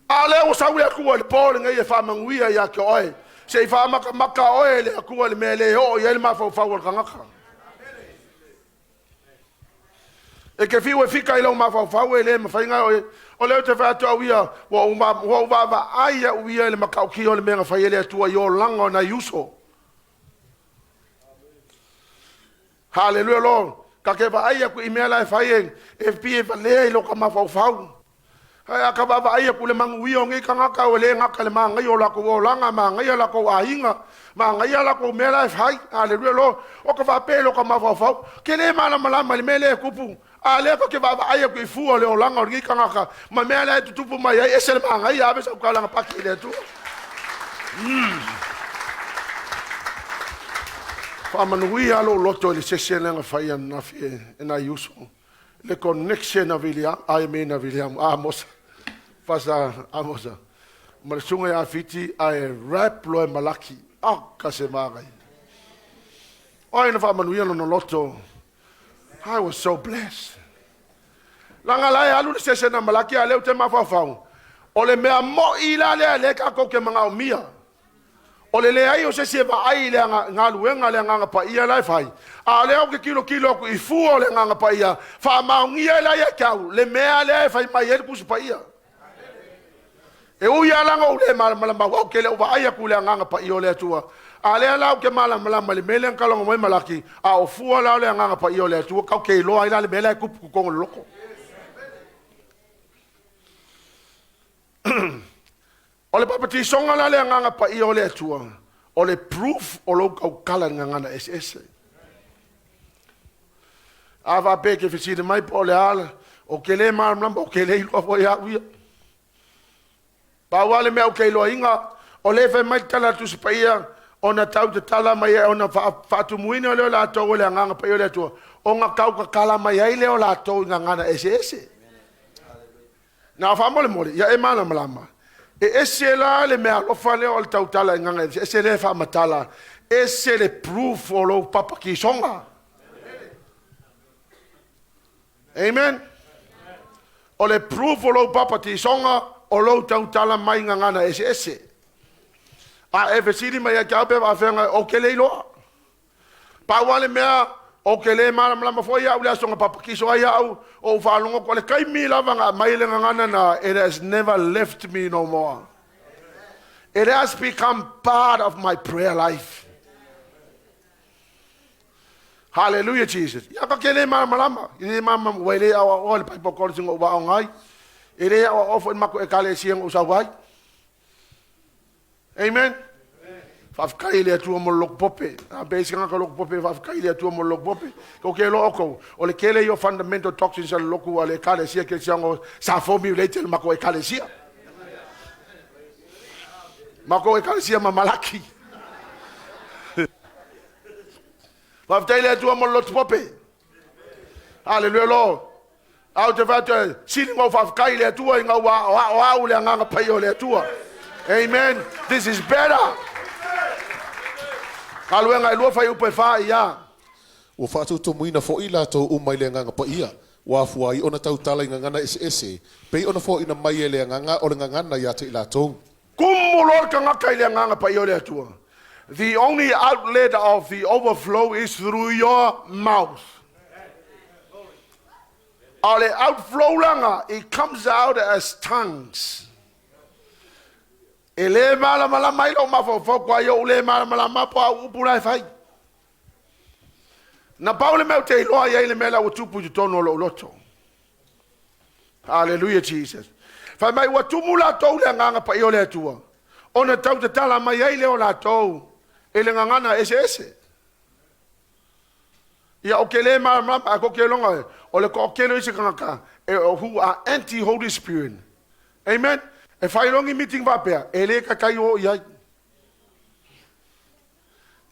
A o lea ua sau le Atua i le po lenei e faamanuia ia te oe. Se i faamatamata oe e le Atua i le mea e le oo i ai le mafaufau o le tagata. E te fiu e fika i lou mafaufau e le mafai ona e. O lea ou te fai atu au ia, ua ou vaavaai au ia i le matautia o le mea na fai e le Atua i olaga o nai uso. Haleluia Lord. Ta te vaai atu i mea la e fai e pei e valea i lota mafaufau. Ae a ta vaavaai atu i le manuia o nei tagata ua le gata i le manaia o latou olaga, manaia latou aiga, manaia latou mea la e fai. Haleluia Lord. O ta faapea i lota mafaufau, ke le malamalama i le mea lea e tupu. A lea ta te vaavaai atu i fua o le olaga o lenei tagata ma mea la e tutupu mai ai, ese le manaia, ave sau taulaga paki i le Atua. Faamanuia lou loto i le session lea na fai ananafi e nai uso. Le connection a William, I mean a William, Amosa, Pasa Amosa, ma le susuga ia Fiti, ae rap loa e Malaki. Oh, ka se manaia. O ai na faamanuia lona loto? I was so blessed. Laga la e alu le session a Malaki a lea ou te mafaufau. O le mea mo'i la lea lea tatou te manaomia. O le leai o se isi e vaai i le galuega a le Agaga Paia la e fai, a o lea ou te tilotilo atu i fua o le Agaga Paia, faamaonia ai la ia te au le mea lea e fai mai ai le Tusi Paia. E ui lava la na ou le malamalama aua ou te le o vaai atu i le Agaga Paia o le Atua, a o lea la ou te malamalama i le mea lea na talanoa mai Malaki, a o fua la o le Agaga Paia o le Atua, tatou te iloa ai la le mea la e tupu i totonu o le loto. O le papatisoga la le Agaga Paia o le Atua, o le proof o lou tautala i le gagana eseese. A faapea e te fesili mai po o le a, ou te le malamalama, ou te le iloa foi au ia. Pau lava le mea ou te iloaina, o lea e fai mai le tala a le Tusi Paia, ona tau tatala mai ai, ona faatumuina lea o latou e le Agaga Paia o le Atua, ona tau tatala mai ai lea o latou i gagana eseese. Na o faamolemole, ia e malamalama. E ese la le mea alofa lea o le tautala i gaga ese, ese le faamatala, ese le proof o lou papatisoga. Amen. O le proof o lou papatisoga o lou tautala mai gagana eseese. A e fesili mai ia te au pe faafeaga, ou te le iloa. Pau lava le mea, ou te le malamalama foi au i le aso na papatiso ai au, o ou faalogo atu, o le taimi lava na aumai le gagana na, it has never left me no more. It has become part of my prayer life. Hallelujah Jesus. Ia ka ke le malamalama, i le malamalama ua e le aoaoa le Bible College na ou aoga ai. E le aoaoa foi le matou ekalesia na ou sau ai. Amen. Faafetai i le Atua mo le lotu pope. A pe isi tagata lotu pope, faafetai i le Atua mo le lotu pope. Kou te iloa outou, o le tele ia o fundamental doctrines a le lotu a le ekalesia kerisiano sa formulate e le matou ekalesia. Matou ekalesia ma Malaki. Faafetai i le Atua mo le lotu pope. Haleluia Lord. A ou te fai atu e sili ona ou faafetai i le Atua ina ua aoao au le Agaga Paia o le Atua. Amen. This is better. Galuega e 2 fuaiupu e 4 ia. Ua faatutumuina foi latou uma i le Agaga Paia, ua afua ai ona tautala i gagana eseese, pei ona foaina mai e le Agaga o le gagana ia te i latou. Tumu loa le tagata i le Agaga Paia o le Atua. The only outlet of the overflow is through your mouth. A o le outflow laga, it comes out as tongues. E le malamalama ai lou mafaufau kua i ou le malamalama po au upu la e fai. Na pau le mea ou te iloa i ai le mea la ua tupu i totonu o lou loto. Hallelujah Jesus. Fai mai ua tumu latou le Agaga Paia o le Atua, ona tau tatala mai ai lea o latou i le gagana eseese. Ia ou te le malamalama, ae kou te iloga o le toatele o isi tagata who are anti Holy Spirit. Amen. E fai loa ni meeting faapea, e le taitai o i ai.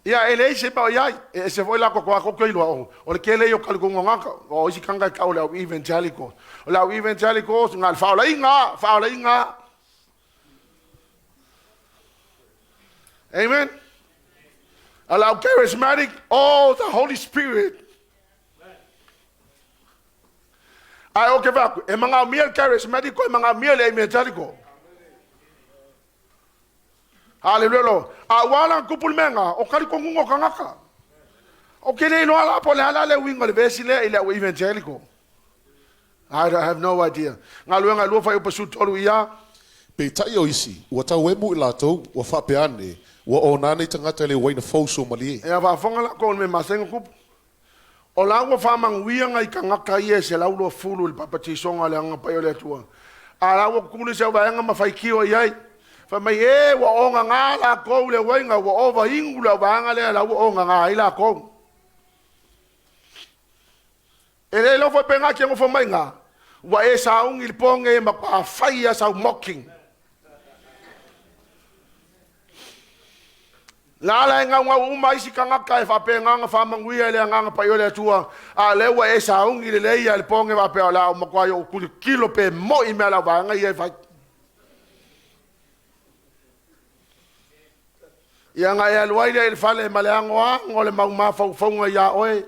Ia, e leai se mea o i ai. E ese foi la koto a koto iloa, o, o le tele ia o talitonuga tagata, o isi tagata e tau o le au evangelical. O le au evangelical, na o le faaolaina, faaolaina. Amen. A le au charismatic, oh, the Holy Spirit. Ae ou te vaai atu, e manaomia le charismatic, e manaomia le evangelical. Haleluia lo. A ua ala ona tupu le mea lena, o talitonuga o tagata. Ou te le iloa la po o le a la le uiga o le vesi lea i le au evangelical. I have no idea. Galuega e 2 fuaiupu 13 ia. Peitai o isi, ua tauemu i latou, ua faapea ane, Ua ona nei tagata i le uaina fou suamalie. Ia faafofoga la outou i le mea masani ona tupu. O la ua faamanuia nai tagata ia e 120 i le papatisoga o le Agaga Paia o le Atua. A la ua tutuli se vaega ma faitio i ai. Fai mai, e, ua ogaga latou i le uaina, ua ova inu le vaega lea, la ua ogaga ai latou. E le iloa foi pe na te nofo mai na, ua e sauni i le po nei e matua fai a sau mocking. La la e gaugau uma isi tagata e faapena ona faamanuia i le Agaga Paia o le Atua, a o lea ua e sauni lelei lava i le po nei faapea o le a ou matua ou tilotilo pe moi mea lau vaega ia e fai. Ia na e alu ai lea i le fale ma le anoano o le mau mafaufauga iā oe.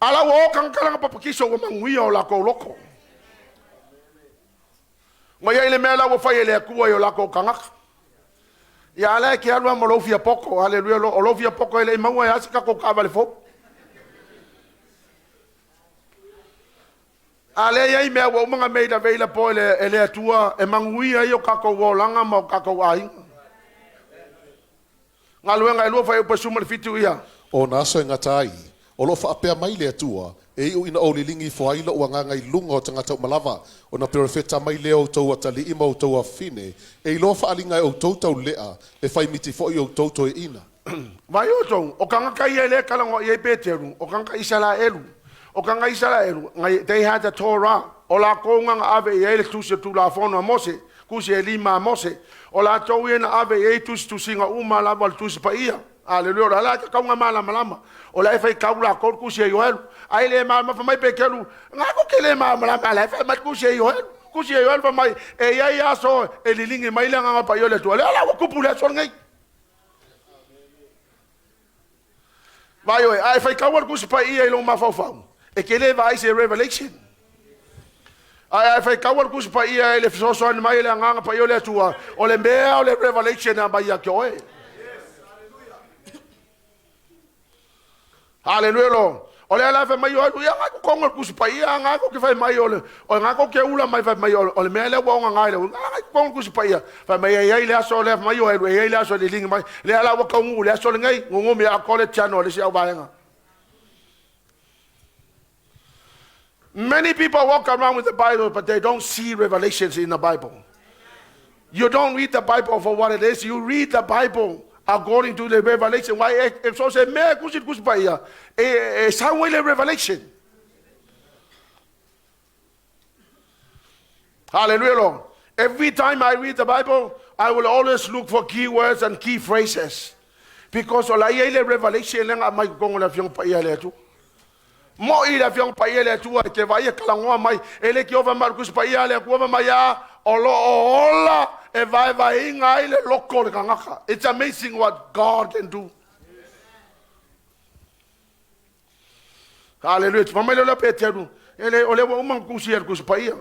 A la ua o tagata laga papatiso ua manuia o latou loto. Ua i ai le mea la ua fai e le Atua i o latou tagata. Ia ala e te alu lava ma lou fia poto, haleluia, o lou fia poto e le i maua e a se tatou taavale fou. A lea e i ai mea ua uma ona made available e le Atua e manuia ai o tatou olaga ma o tatou aiga. Galuega e 2 fuaiupu 17 ia. O na aso e gata ai, o loo faapea mai le Atua, e iu ina ou liligi ifo ai lou agaga i luga o tagata uma lava, ona perofeta mai lea o outou atalii ma outou afafine, e iloa faaaliga e outou taulelea, e faimiti foi outou toeaiina. Vai outou, o tagata ia e le talanoa i ai Peteru, o tagata Isaraelu. O tagata Isaraelu, they had the Torah. O latou na na ave i ai le tusi o Tulafono a Mose, tusi e lima a Mose. O latou ia na ave i ai tusitusiga uma lava o le Tusi Paia. Aleluia, o le ala e tatau malamalama. O la e faitau latou le tusi a Ioelu. Ai le malamalama mai Peteru, nga ko ke le malamalama la e fai mai tusi a Ioelu. Tusi a Ioelu fai mai, e i ai aso e liligi mai le Agaga Paia o le Atua. Lea la ua tupu le aso lenei. Vai oe, a e faitau le Tusi Paia i lou mafaufau, e te le vaai se revelation. Ae a e faitau le Tusi Paia e le fesoasoani mai e le Agaga Paia o le Atua, o le mea o le revelation e aumai ia te oe. Haleluia lo. O le ala fai mai o alu ia ngai ko kongo le Tusi Paia ngai ko ke fai mai o le o ngai ko ke ula mai fai mai o le mea lea ua onga ngai le ngai ko kongo le Tusi Paia fai mai ai ai le aso le fai mai o alu ai le aso le lingi mai le ala ua kaungu le aso lenei ngongo a ko le tiano le si au vaega. Many people walk around with the Bible, but they don't see revelations in the Bible. You don't read the Bible for what it is. You read the Bible according to the revelation. Why? E so se mea kusi kusi pa ia. E sau le revelation. Hallelujah, Lord. Every time I read the Bible, I will always look for key words and key phrases. Because o la ia i le revelation le nga mai kongo le afioga paia le Atua. Mo i le afioga paia le Atua e te vai e kalangoa mai e le ki ova maru kusi paia le Atua mai a o lo o ola e vai vai inga ai le loko le kangaka. It's amazing what God can do. Hallelujah. Fa mai le Peteru. E le o le ua uma kusi e kusi paia.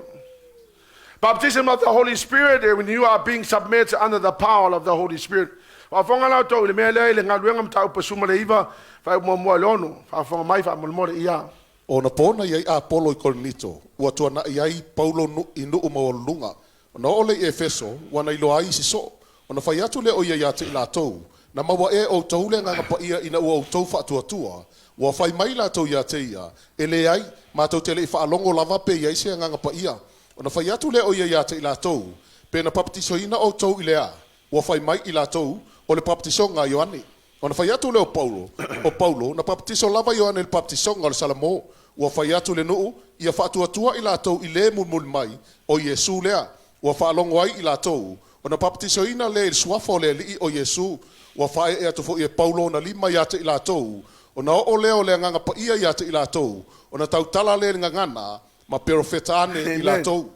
Baptism of the Holy Spirit, when you are being submitted under the power of the Holy Spirit. Faafofoga la outou i le mea lea i le galuega mataupu 19 fuaiupu 1 i le 6. Faafofoga mai faamolemole ia. O na pona i ai Apolo i Korinito, ua tuana'i ai Paulo i nuu maualuluga. Ona oo lea i Efeso, ua na iloa ai isi soo. Ona fai atu lea o ia iā te i latou, na maua ea e outou le Agaga Paia ina ua outou faatuatua. Ua fai mai latou iā te ia, e leai, matou te le i faalogo lava pe i ai se Agaga Paia. Ona fai atu lea o ia iā te i latou, pe na papatisoina outou i le a, ua fai mai i latou, o le papatisoga a Ioane. Ona fai atu lea o Paulo, na papatiso lava Ioane i le papatisoga o le Salamo. Ua fai atu le nuu, ia faatuatua i latou i le mulimuli mai, o Iesu lea. Ua faalogo ai i latou, ona papatisoina lea i le suafa o le alii o Iesu. Ua faaee atu foi e Paulo ona lima ia te i latou, ona oo lea o le Agaga Paia ia te i latou, ona tautala lea i le gagana, ma perofeta ane i Amen. latou.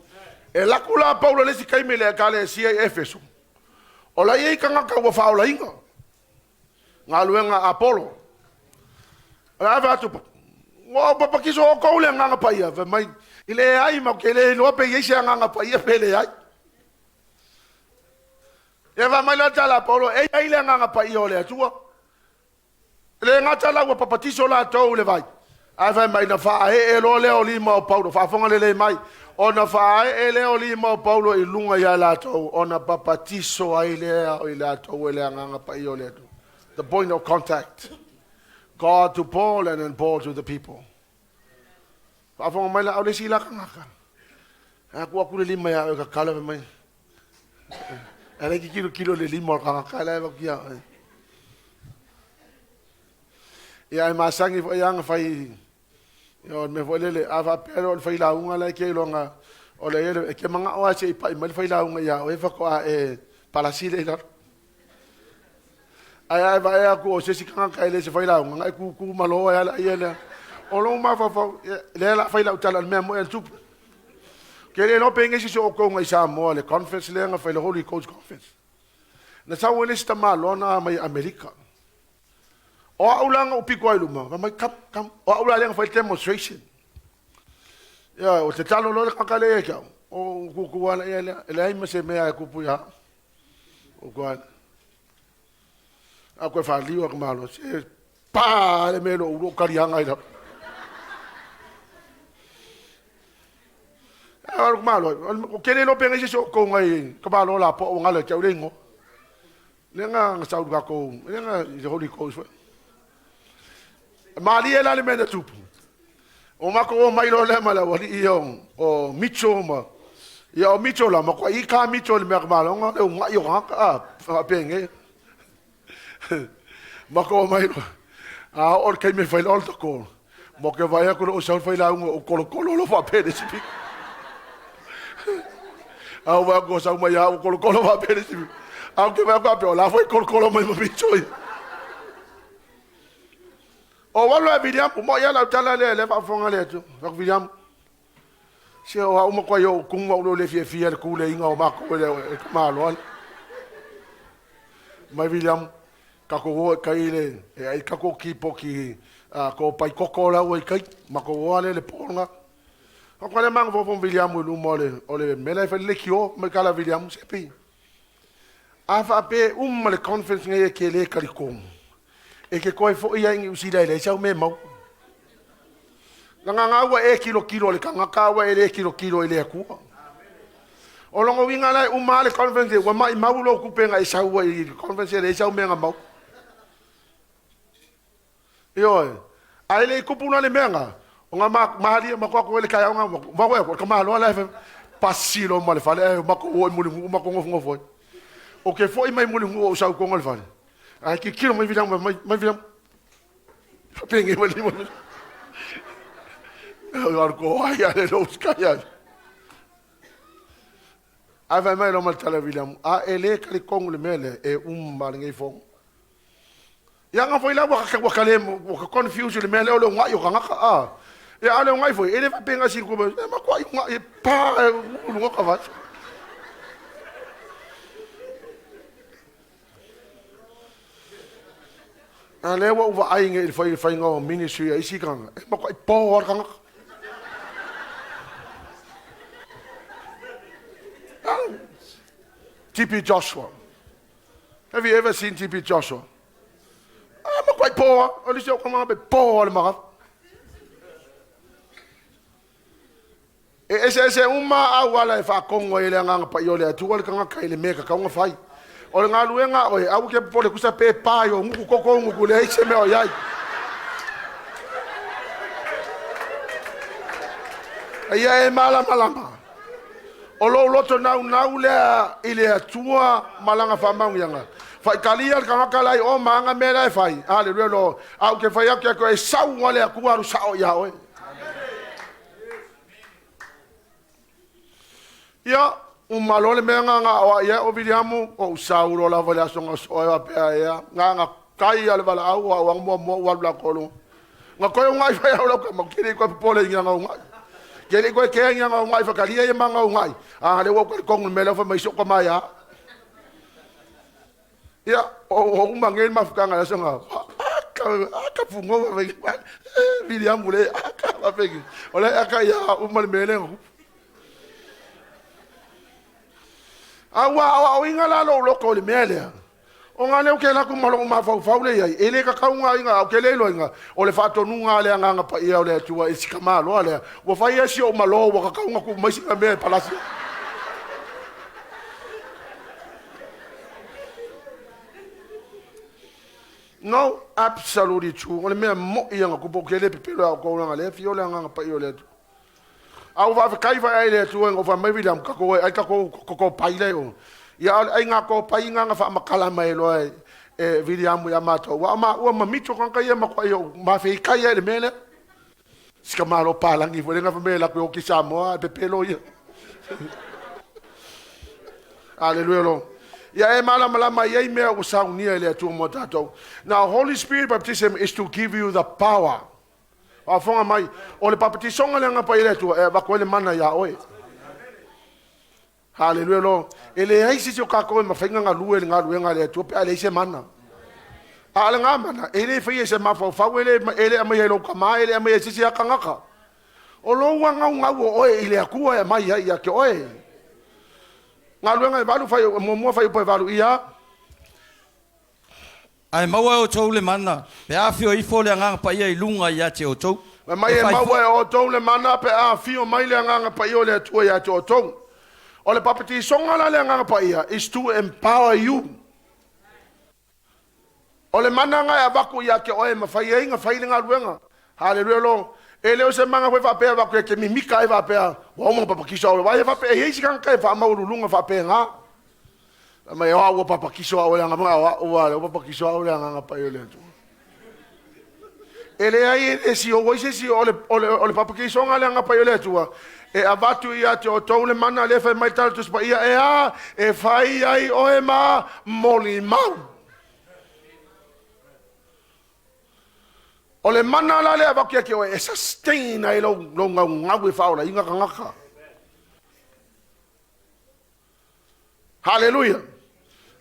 E laku la Paulo le isi taimi le ekalesia i Efeso. O la iai tagata ua faaolaina. Galuega Apolo. O le ave atu Ua ou papatiso outou i le Agaga Paia, fai mai, i leai ma ou te le iloa pe i ai se Agaga Paia pe leai. Ia fai mai la le tala a Paulo, e i ai le Agaga Paia o le Atua. E le gata la ua papatiso latou i le vai, ae fai mai na faaee loa lea o lima o Paulo, faafofoga lelei mai, ona faaee lea o lima o Paulo i luga ia latou, ona papatiso ai lea o i latou e le Agaga Paia o le Atua. The point of contact. God to Paul and then Paul to the people. Faafofoga mai la au le isi la tagata. A ku aku le lima ia oe kakala fai mai. E le kilo kilo le lima o le tagata la e vakia oe. Ia e masani foi aga fai ia o le mea foi lele a faapea loa o le failauga la e ke iloga o le e ke manao lava se i pai mai le failauga ia oe faatoa e palasi le i lalo. Ae a e vaai atu o se isi tagata e le se failauga, na e kūkū malo ai lava la ia lea. O lou mafaufau, lea la fai lau tala o le mea moni a le tupu. Ou te le iloa pe i ai nisi o outou na i Samoa i le conference lea na fai, le Holy Ghost Conference. Na sau ai le isi tamaloa na mai Amerika. O au la na ou pito ai i luma, fai mai, come, come. O au la lea na fai le demonstration. Ia, o te talo loa le tagata lea ia te au, o kūkū lava la ia lea, e leai ma se mea e tupu ia au. O koe a koe whaliu a ka malo se pa le me lo ulu karianga i la. A o malo o kele lo penga se so ko ngai ka malo la po o ngala te ule ngo. Le nga nga sau ka ko le nga i le Holy Ghost. Malie la le mea na tupu. O mako o mai loa lea ma le aualii ia o Mitchell ma ia o Mitchell la makuai i ka Mitchell le mea ka malonga le ungai o tagata a faapenei. Mako o mai loa. A oo le taimi e fai le altar call. Mo ke vaai atu lou sau failauga o kolokolo lo faapea le sipika. A o vaai atu o sau mai au kolokolo faapea le sipika. A o ke vaai atu faapea o la foi kolokolo mai ma Mitchell ia. O alu a Viliamu, mo ia lau tala lea le faafofoga le atu. Fai atu Viliamu, se o au matua i ou kumu au le fiafia le kuleiga o matou e le tamaloa. Mai Viliamu, tatou o e kai le, e ai tatou kipoti a ko pai koko la ua i kai, matou o ale le ponga. Fai atu le maga fofo Viliamu i luma o le mela e fai le kio, mai kala Viliamu se pi. A faapea e uma le conference nei e te le talitonu, e te toe foi ai i Niu Sila e leai sau mea e maua. Leaga na ua e tilotilo i le tagata a ua e le tilotilo i le Atua. O lona uiga la e uma lava le conference nei, ua maimau lou tupe na e sau ai i le conference e leai sau mea na maua. Ioe. Ae le i tupu la le mea na, o na malie matou atu ai le taeao na, matou atu, o le tamaloa la e fai, pasi loa ma le fale, ae matou o i Mulinuu matou nofonofo ai. Ou te foi mai Mulinuu ou sau i totonu o le fale, ae tilotilo mai Viliamu, mai, mai Viliamu. Faapenei mai lima. Au alu ko ai ale lo sky ai. Ae fai mai loa ma le tala a Viliamu, a e le talitonu i le mea lea, e uma lenei fono. Ia nga foi la ua ua ka le ua ka confuse le mea lea o le ugai o tagata a. Ia a o le ugai foi e le faapea si ku e matua ugai e pa e luga ka vai. A lea ua ou vaai nei i le fai faiga o ministry a isi tagata e matua po lava le tagata. TB Joshua. Have you ever seen TB Joshua? Ah, matuai po lava. O le isi o tama pe po lava le magafa. E eseese uma auala e faatonu ai e le Agaga Paia o le Atua le tagata i le mea e tatau ona fai. O le galuega a oe, aua ke popole tusa pe pa i o gutu koko gutu leai se mea o i ai. A ia e malamalama. O lou loto naunau lea i le Atua ma lana faamanuiaga. Faitalia le tagata la i o ma ana mea la e fai. Aleluia lo. A ou te fai atu ia te oe, e sau lava le Atua alu sao ia oe. Ia, uma loa le mea na na aoai ai o Viliamu, ou sau loa lava i le aso na soa e faapea ea, na na kai a le valaau o au aga muamua ua alu latou luga. Na toe ugai fai au lau tama, ke le i toe popole i ni aga ugai. Ke le i toe kea i ni aga ugai whakaria ia manga ugai. A le ua u talitonu le mea lea fai mai si o tama ia. Ia, o uma nei le mafutaga i le aso na. Ka pugou Viliamu le ka feki. O le aka ia uma le mele ngo. A ua aoaoina la lou loto i le mea lea. Ona lea ou te alu atu ma lou mafaufau lea i ai, e le tatau ona aiga, ou te le iloaina, o le faatonuga a le Agaga Paia o le Atua i si tamaloa lea, ua fai ai si ou malo ua tatau ona tuu mai sina mea e palasi ai. No, absolutely true. O le mea moi ia na tupu, ou te le pepelo ia outou leaga o lea e afio le Agaga Paia o le Atua. A ua faafetai foi i le Atua ina ua fai mai William, tatou e ai tatou toto pai lea i o. Ia a o le aiga topai lena na faamatala mai loa e, e William ia matou. Aua o maua ma mito tagata ia matuai ou mafeitai ai i le mea lea. Si ka malo palagi foi lea na fai mai e alu atu e oti Samoa ae pepelo ia. Aleluia lo. Ia e malamalama i ai mea ua saunia e le Atua mo tatou. Now Holy Spirit baptism is to give you the power. Faafofoga mai, o le papatisoga le Agaga Paia o le Atua e avatu ai le mana iā oe. Haleluia lo. E leai se isi o tatou e mafai ona galue i le galuega a le Atua pe a leai se mana. A o lena mana, e le faia e se mafaufau, e le, e le aumaia e lou tama, e le aumaia e se isi lava tagata. O lou agaugau o oe i le Atua e aumai ai ia te oe. Galuega e valu, fai, muamua fuaiupu e valu ia. Ae maua e outou le mana, pe a afio ifo le Agaga Paia i luga ia te outou. Fai mai E e fai maua foi. e outou le mana pe a afio mai le Agaga Paia o le Atua ia te outou. O le papatisoga la le Agaga Paia is to empower you. O le mana na e avatu ia te oe e mafai ai na fai le galuega. Haleluia lo. E le o se mana foi faapea avatu e te mimika ai faapea ua uma ona papatiso au. Aua e faapea e i ai isi tagata e faamaualuluga faapena. Fai mai, o au ua papatiso au e le Agaga, o au a lea ua papatiso au e le Agaga Paia o le Atua. E leai e le siou ai se isi o le, o le, o le papatisoga a le Agaga Paia o le Atua, e avatu ia te outou le mana lea fai mai le Tala Tusi Paia, e a, e fai ai oe ma molimau. O le mana la lea e avatu ia te oe, e sustain ai lou, lou gaugau e faaolaina tagata. Haleluia!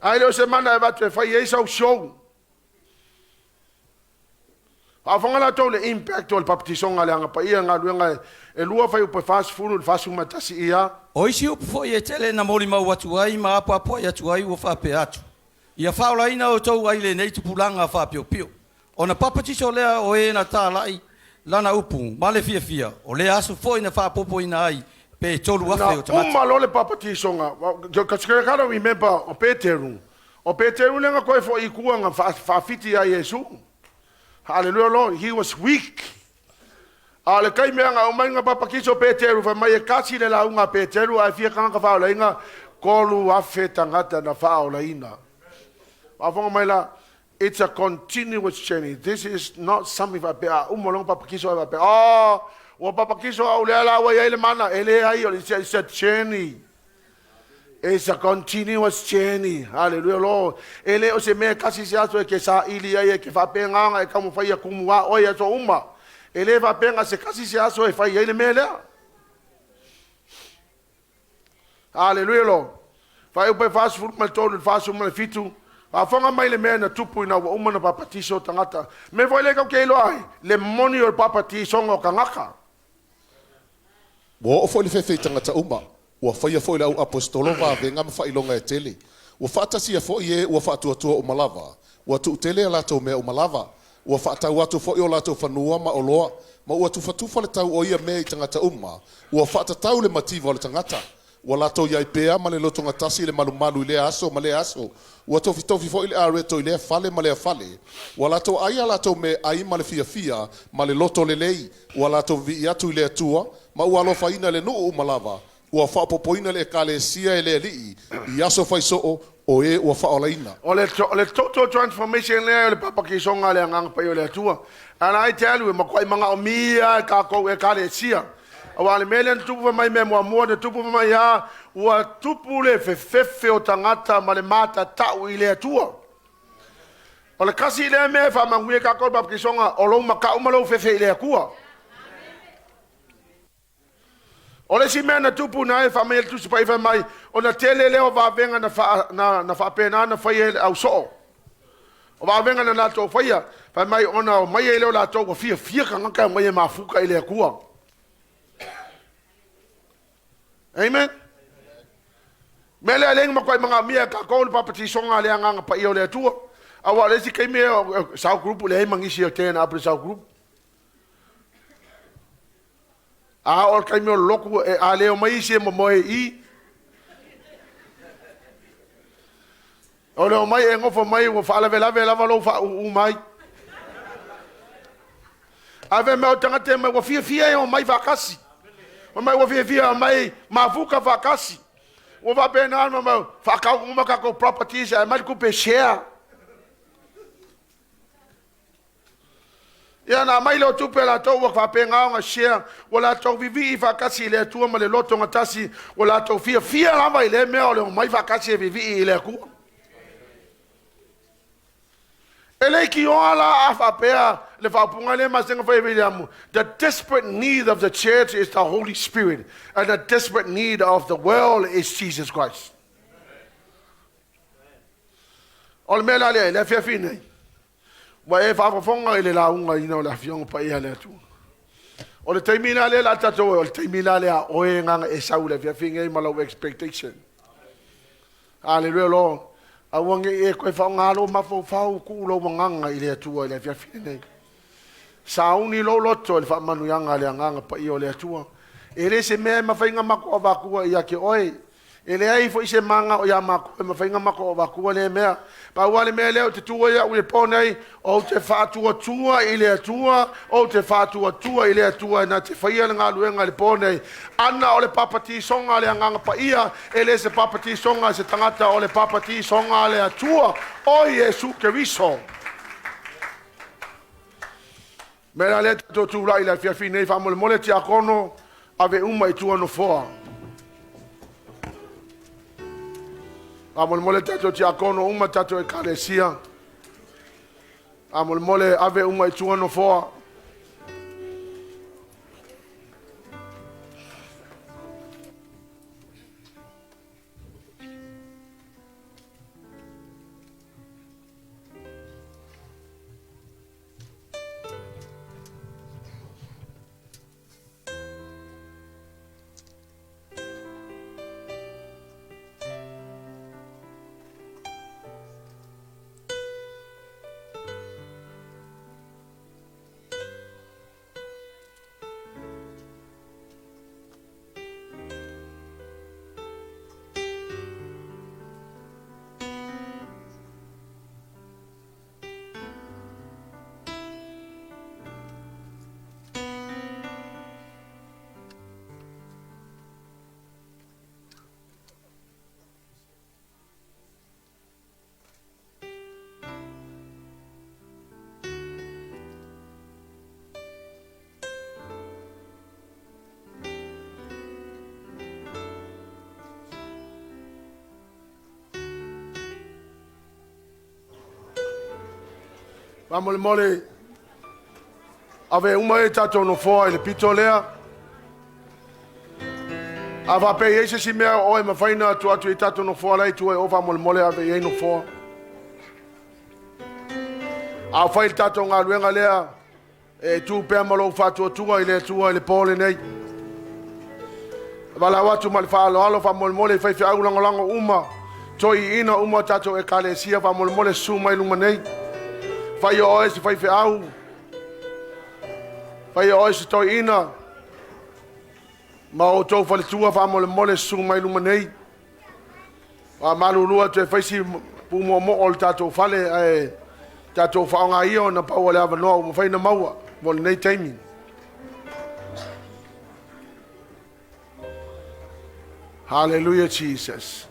Ae le o se mana e avatu e fai ai sau show. Faafofoga latou le impact o le baptisoga a le Aga Paia, galuega e lua fuaiupu e 40 i le 41 ia. O isi upu foi e tele na molimau atu ai ma apoapoai atu ai ua faapea atu, Ia faaolaina outou ai lenei tupulaga faapiopio. Ona papatiso lea o e na talai lana upu ma le fiafia, o lea aso foi na faaopoopoina ai pe Na 3,000 o tagata. uma loa le papatisoga, because I gotta remember, o Peteru, o Peteru lea na toe foi i tua na faafiti ia Iesu. Hallelujah Lord, he was weak. A o le taimi na aumai na papatiso Peteru, fai mai e kasi le lauga a Peteru, ae fia tagata faaolaina, 3,000 tagata na faaolaina. Faafofoga mai la, it's a continuous journey. This is not something faapea a uma loa ona papakiso ae faapea, oh, ua papakiso au lea la ua i ai le mana. E leai, o le, it's a journey. It's a continuous journey. Hallelujah, Lord. E le o se mea e kasi se aso e ke saili ai, e ke faapena ona e taumafai ia tumu a oe i aso uma. E le faapena se kasi se aso e fai ai le mea lea. Haleluia Lord. Fuaiupu e 43 i le 47, faafofoga mai le mea na tupu ina ua uma ona papatiso tagata. Mea foi lea tatou te iloa ai, le moni o le papatisoga o tagata. Ua oo foi le fefe i tagata uma, ua faia foi e le au aposetolo vavega ma faailoga e tele. Ua faatasia foi e ua faatuatua uma lava, ua tuutele a latou mea uma lava. Ua faatau atu foi o latou fanua ma oloa, ma ua tufatufa le tau o ia mea i tagata uma, ua faatatau le mativa o le tagata. Ua latou i ai pea ma le lotogatasi i le malumalu i lea aso ma lea aso. Ua tofitofi foi le areto i lea fale ma lea fale. Ua latou ai a latou meaai ma le fiafia ma le loto lelei. Ua latou vivii atu i le Atua, ma ua alofaina e le nuu uma lava. Ua faaopoopoina le Ekalesia e le Alii i aso fai soo o e ua faaolaina. O le, o le total transformation lea o le papatisoga a le Agaga Paia o le Atua. And I tell you, e matuai manaomia e tatou Ekalesia. Aua o le mea lea na tupu fai mai mea muamua na tupu fai mai a, ua tupu le fefefe o tagata ma le matatau i le Atua. O le kasi lea mea e faamanuia i tatou le papatisoga, o lou matau ma lou fefe i le Atua. O le isi mea na tupu na e faamai le Tusi Paia fai mai, ona tele lea o vavega na, faa, na, na faapena na faia e le au soo. O vavega na latou faia, fai mai ona o mai ai lea o latou ua fiafia tagata e omai e mafuta i le Atua. Amen. Mea lea lea na matuai manaomia e tatou le papatisoga a le Agaga Paia o le Atua. Aua o le isi taimi e cell group leai ma nisi e turn up i le cell group. A oo i le taimi o le lotu, e, a le omai isi e momoe i i. O le omai e nofo mai ua faalavelave lava lou faauu mai. Ave mai o tagata mai ua fiafia e omai faatasi. Mai ua fiafia mai mafuta faatasi. Ua faapena ona mai faatau uma tatou properties ae aumai le tupe share. Ia na aumai lea o tupe a latou ua faapena ona share, ua latou vivii faatasi i le Atua ma le loto gatasi, ua latou fiafia lava i lea mea o le omai faatasi e vivii i le Atua. E leitioa la a faapea le faaupuga lea masani ona fai e Viliamu, the desperate need of the church is the Holy Spirit and the desperate need of the world is Jesus Christ. O le mea la lea, i le afiafi nei, ua e faafofoga i le laugaina o le Afioga Paia a le Atua. O le taimi la lea la tatou, o le taimi la lea a oe ganga e sau i le afiafi nei ma lau expectation. Aleluia Lord. Aua ne i e toe faaaoga lou mafaufau, tuu lou agaga i le Atua i le afiafi lenei. Sauni lou loto i le faamanuiaga a le Agaga Paia o le Atua. E le se mea e mafai ona matou avatua ia te oe. E leai foi se maga o ia matou e mafai ona matou avatua lea mea. Pau lava le mea lea ou te tu ai au i le po nei, ou te faatuatua i le Atua, ou te faatuatua i le Atua na te faia le galuega i le po nei. Ana o le papatisoga a le Agaga Paia, e le se papatisoga a se tagata, o le papatisoga a le Atua, o Iesu Keriso. Mea la lea tatou tulai i le afiafi nei, faamolemole tiakono, ave uma i tua nofoa. Faamolemole tatou tiakono uma tatou ekalesia. Faamolemole ave uma i tua nofoa. Faamolemole, ave uma e tatou nofoa i le pito lea. A faapea i ai se isi mea o oe mafai ona tuu atu i tatou nofoa la i tua i o, faamolemole ave i ai nofoa. A o fai le tatou galuega lea, e tu pea ma lou faatuatua i le Atua i le po lenei. Valaau atu ma le faaaloalo faamolemole i faifeau lagolago uma, toeaiina uma o tatou ekalesia, faamolemole susu mai luma nei. Fai o oe se faifeau, fai o oe se toeaina, ma outou faletua faamolemole susu mai luma nei. Faamalulu atu e fai si pumoomoo o le tatou fale, ae tatou faaaoga ia ona pau o le avanoa ua mafai ona maua mo lenei taimi. Hallelujah Jesus.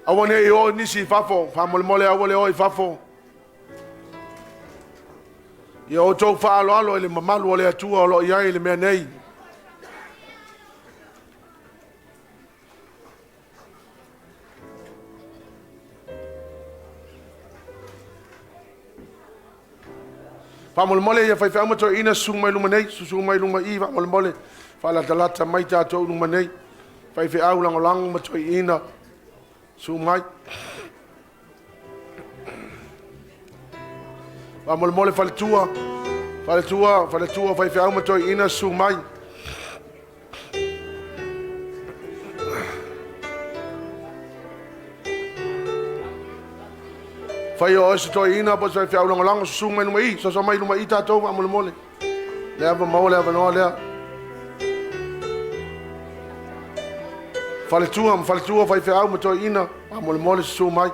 Aua ne i o nisi i fafo, faamolemole aua le o i fafo. Ia outou faaaloalo i le mamalu o le Atua o lo o i ai i le mea nei. Faamolemole ia faifeau ma toeaiina susu mai luma nei, susu mai luma i faamolemole, faalatalata mai tatou luma nei. Faifeau lagolago ma toeaiina, susu mai. Faamolemole faletua, faletua, faletua, faifeau ma toeaiina, susu mai. Fai o oe se toeaina po o se faifeau lagolago, susu mai luma i, soso mai luma i tatou faamolemole. Lea ua maua le avanoa lea. Faletua ma faletua, faifeau ma toeaina, faamolemole susu mai.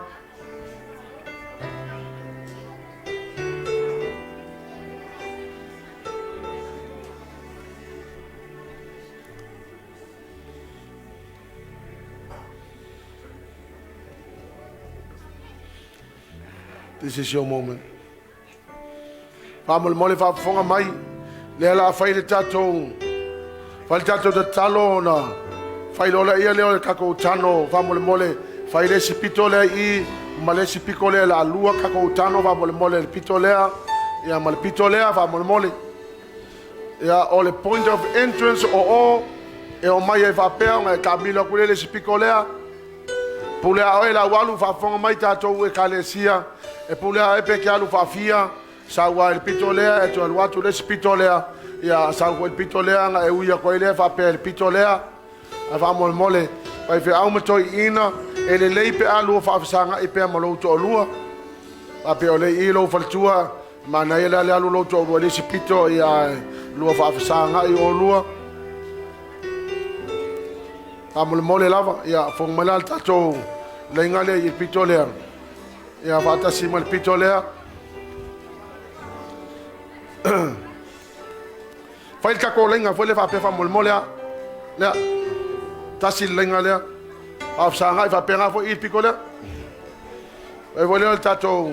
This is your moment. Faamolemole faafofoga mai, lea la fai le tatou fai le tatou tatalo ona fai loa lea lea o le tatou tano faamolemole fai le isi pito lea i ma le isi pito lea la lua tatou tano faamolemole le pito lea ia ma le pito lea faamolemole ia o le point of entrance o o e o mai ai faapea ona e taamilo atu lea le isi pito lea Pule a oe lau alu faafofoga mai tatou ekalesia e pule a oe pe te alu faafia sau a i le pito lea e toe alu atu le isi pito lea ia sau foi le pito lea na e ui atu ai lea faapea i le pito lea ae faamolemole faifeau ma toeaiina e lelei pe a lua faafesagai pea ma lou toalua faapea o lea i lou faletua manaia le alu lou toalua i le isi pito ia lua faafesagai oulua. Faamolemole lava, ia fofoga mai la le tatou laina lea i le pito lea. Ia faatasi ma le pito lea. Fai le tatou laina foi lea faapea faamolemole a. Lea. Tasi le laina lea. Faafesagai faapena foi i le pito lea. Fai foi lea le tatou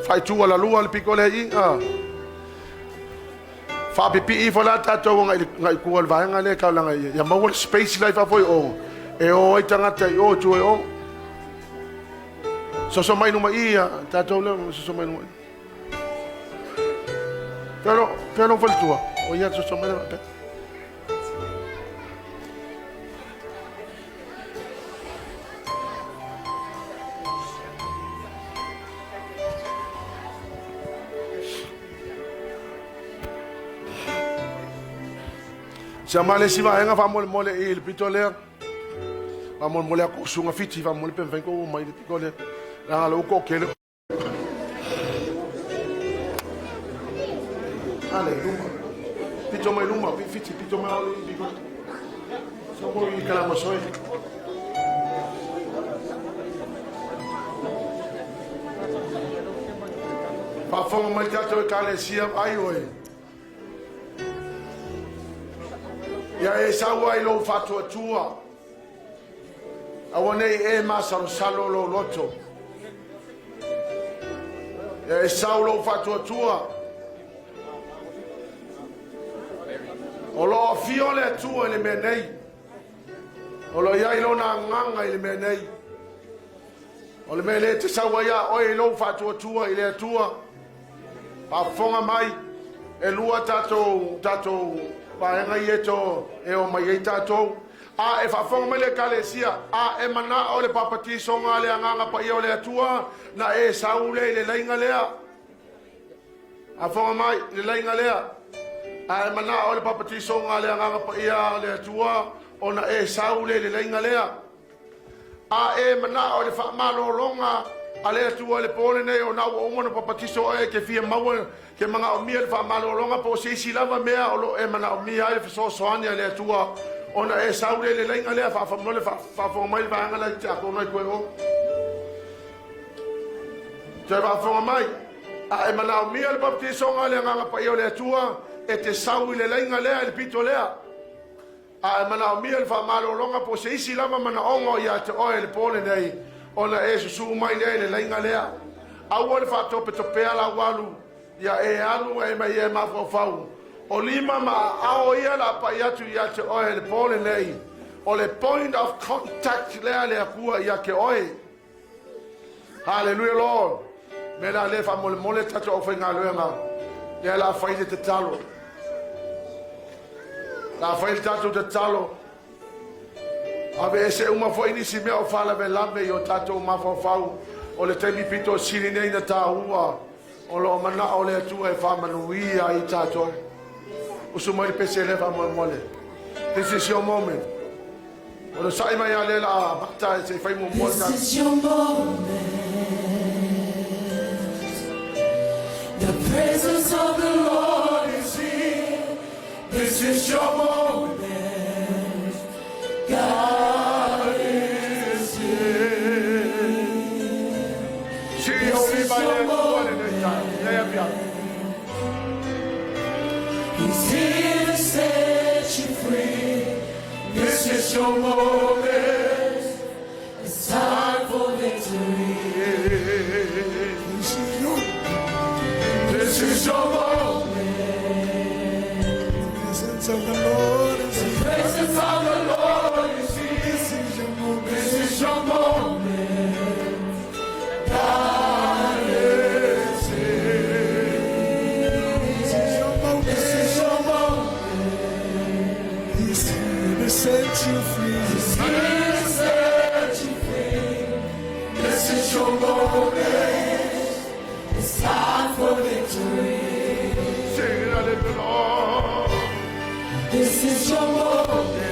faaitu alalua le pito lea i. Ah. Faapipii ifo la tatou agai tua i le vaega lea e taulaga i ai, ia maua le space la i fafo i o, e o ai tagata i o i tua i o. Soso mai luma i ia tatou lea, soso mai luma i. Fea fea lou faletua? O ia soso mai lea. Sia ma le isi vaega faamolemole i le pito lea. Faamolemole atu usuga Fiti faamolemole pe mafai kou mai le pito lea. Leaga lou toatele. Ale, luma. Pito mai luma, Fiti, pito mai ole i pito. Sa mo i kalama soe. Faafofoga mai tatou ekalesia ai oe. Ia e sau ai lou faatuatua. Aua nei e masalosalo lou loto. Ia e sau lou faatuatua. O lo o afio le Atua i le mea nei. O lo o i ai lona agaga i le mea nei. O le mea lea e te sau ai a oe i lou faatuatua i le Atua. Faafofoga mai, e lua tatou, tatou vaega ia e, to, e o mai ai tatou. A e faafofoga mai le ekalesia, a e manao le papatisoga a le Agaga Paia o le Atua, na e sau lea i le laina lea. Faafofoga mai, i le laina lea. A e manao le papatisoga a le Agaga Paia o le Atua, ona e sau lea i le laina lea. A e manao i le faamalologa a le Atua i le po lenei, ona ua uma ona papatiso oe, e te fia maua, ke manaomia le faamalologa po o se isi lava mea o lo o e manaomia ai le fesoasoani a le Atua, ona e sau lea i le laina lea, faamolemole faafofoga mai le vaega lea te atonu ai koe o. Toe faafofoga mai, a e manaomia le papatisoga a le Agaga Paia o le Atua, e te sau i le laina lea, i le pito lea. A e manaomia le faamalologa po o se isi lava manaoga o ia te oe i le po lenei, ona e susuu mai lea i le laina lea. Aua le faatopetopea lau alu, ia e alu e mai e mafaufau. O lima ma aao ia la pai atu ia te oe i le po lenei. O le point of contact lea le Atua ia te oe. Hallelujah Lord. Me la le faamolemole tatou aufaigaluega. Lea la fai le tatalo. La fai le tatou tatalo. Aveese uma foi nisi mea o faalavelave i o tatou mafaufau. O le taimi pito sili nei na tāua. O lo o manao le Atua e faamanuia i tatou. Usu mai le pese le faamolemole. This is your moment. O le sa'i mai a le la mata e se fai muamua. This is your moment. The presence of the Lord is here. This is your moment. God is here. Si o li mai le Atua lenei taeao. Lea pia. He's here to set you free. This is your moment. It's time for victory. This is your moment. Presence of the Lord is The here. presence of the Lord is here. This is your moment. This is your moment. God is here. This is your moment. This is your moment. He's here to set you free. He's here to set you free. This is your moment. It's time for victory. Sing it, hallelujah. This is your moment.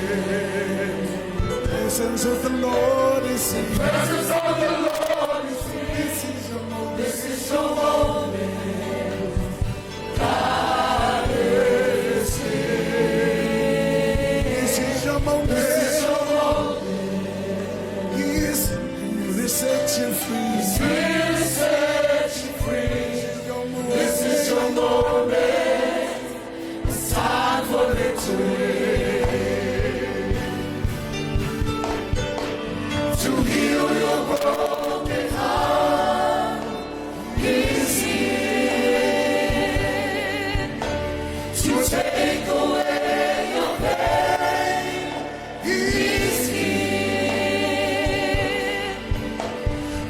Presence of the Lord is here. Presence of the Lord is here. This is your moment. This is your moment. God is here. This is your moment. This is your moment. He's here to set you free. He's here to set you free. This is your moment. This is your moment. It's time for victory. To heal your broken heart, He's here. To take away your pain, He's here.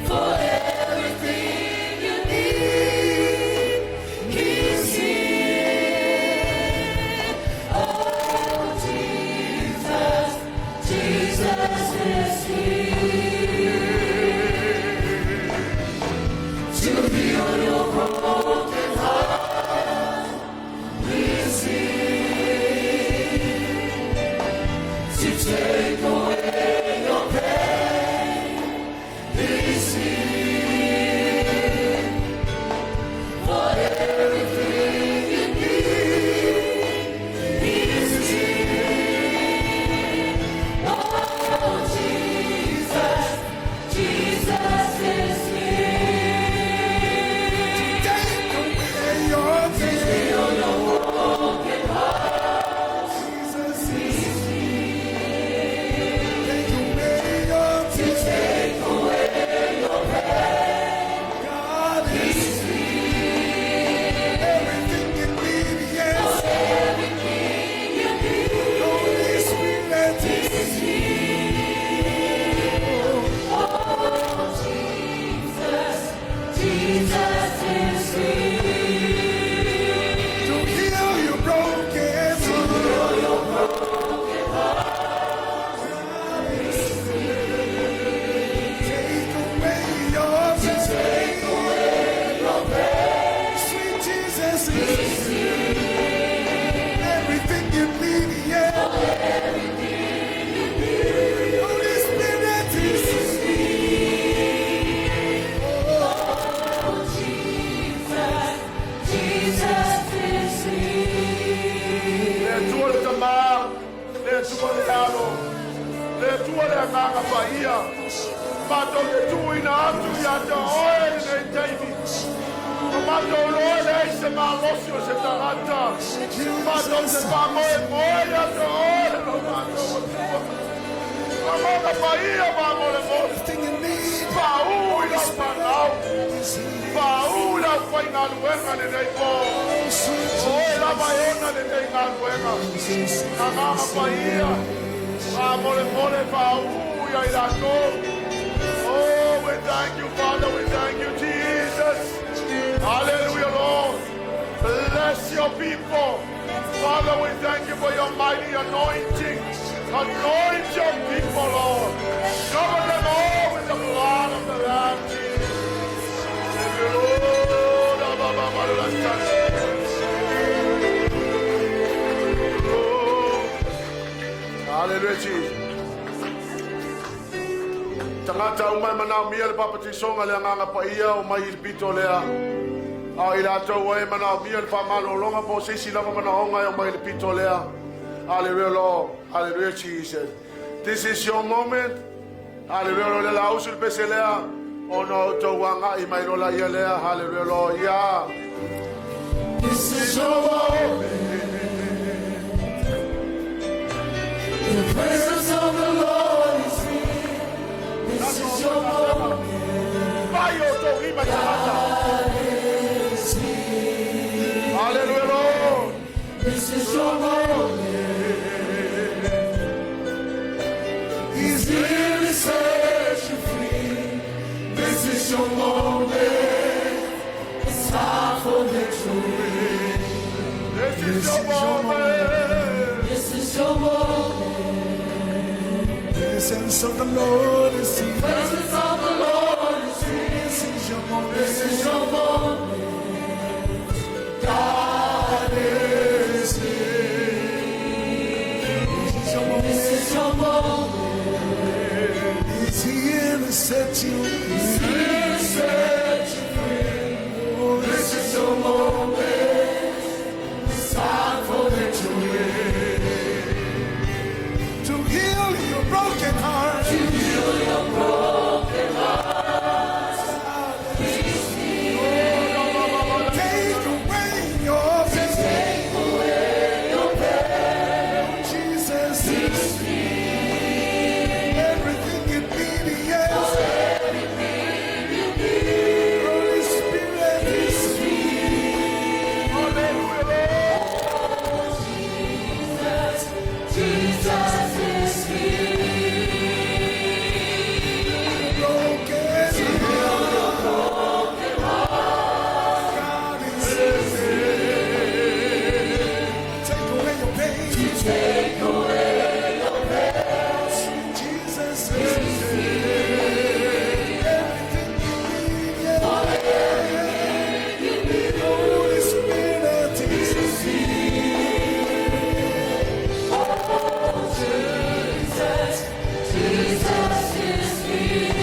For everything you need, He's here. Oh, Jesus, Jesus is here. To heal your broken heart, He's here. To take away your pain, He's here. For everything you need, He's here. Oh, Jesus, Jesus is here. Take away your pain. Heal your broken heart. Jesus is He's here. Take away your To take away your pain. God is He's here. everything you need. Yes, Everything you need. Holy Spirit is He's here. Oh, Jesus, Jesus is here. to heal your broken heart. Heal your broken heart. He's here. Take away your To take away your pain. Sweet Jesus is He's here. everything you need. Yeah, Everything you need. Holy Spirit is He's here. Oh, Jesus, Jesus is here. Le Atua le Tamā, le Atua le Alo, le Atua le Agaga Paia. Matou te tuuina atu ia te oe lenei taimi. O matou iloa e leai se malosi o se tagata. Matou te faamoemoe ia te oe le lo matou Atua. Agaga Paia faamolemole. Everything you need. Paʻū i lau fanau. Is here. Paʻū i le aufaigaluega lenei po. Sweet O oe lava e ona lenei galuega. Jesus. Agaga Paia. Faamolemole paʻū ia i latou. Oh, we thank you, Father. We thank you, Jesus. Hallelujah, Lord. Bless your people. Father, we thank you for your mighty anointing. Anoint your people, Lord. Cover them all with the blood of the Lamb, Jesus. Thank you, Lord. Hallelujah, Jesus. Tagata uma e manaomia le papatisoga le agaga paia o mai i le pito lea. A i latou ai manaomia le faamalologa po o se isi lava manaoga e o mai i le pito lea. Hallelujah, Lord. Hallelujah, Jesus. This is your moment. Hallelujah, Lord. Le lausu le pese lea. Ona outou aga'i mai lola ia lea. Hallelujah, Lord. Ia. This is your moment. The presence of the Lord is here. This is your moment. Vai outou lima i tagata. Is here. Hallelujah, Lord. This is your moment. He's here to set you free. This is your moment. It's time for victory. This is your moment. This is your moment. Presence of the Lord is here. Presence of the Lord is here. This is your moment. This is your moment. God is here. This is your moment. This is your moment. He's here to set you free. He's here to set you free. This is your moment. It's time for victory. To heal your broken heart. To heal your broken heart. He's here. Take away your pain. Take away your pain. Jesus. He's here. Everything you need, yes. Everything you need. Holy Spirit He's here. Hallelujah, Lord. Jesus, Jesus is here. Broken. Broken heart. God is here. Take away your pain. Take away your pain. Jesus is here. Everything you need, yes. You need. Holy Spirit is here. Oh, Jesus, Jesus is here.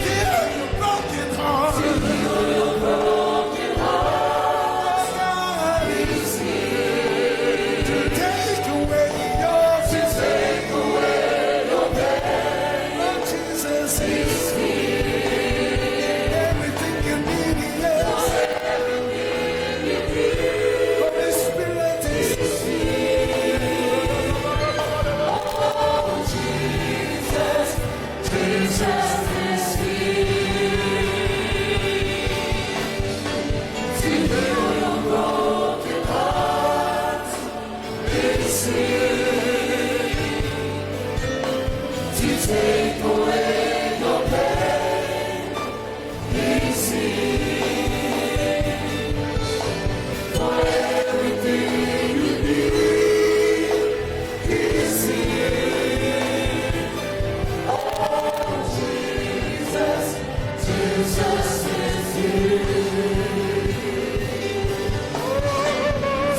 Heal your broken heart. To heal your broken heart. God He's here. to take away your To take away your pain. Oh, Jesus is He's here. everything you need, yes. Everything you need. Holy Spirit is He's here. Oh, Jesus, Jesus is here. To heal your broken heart. He's here. To take away your pain. He's here. For everything you need, He's here. Oh, Jesus, Jesus is here.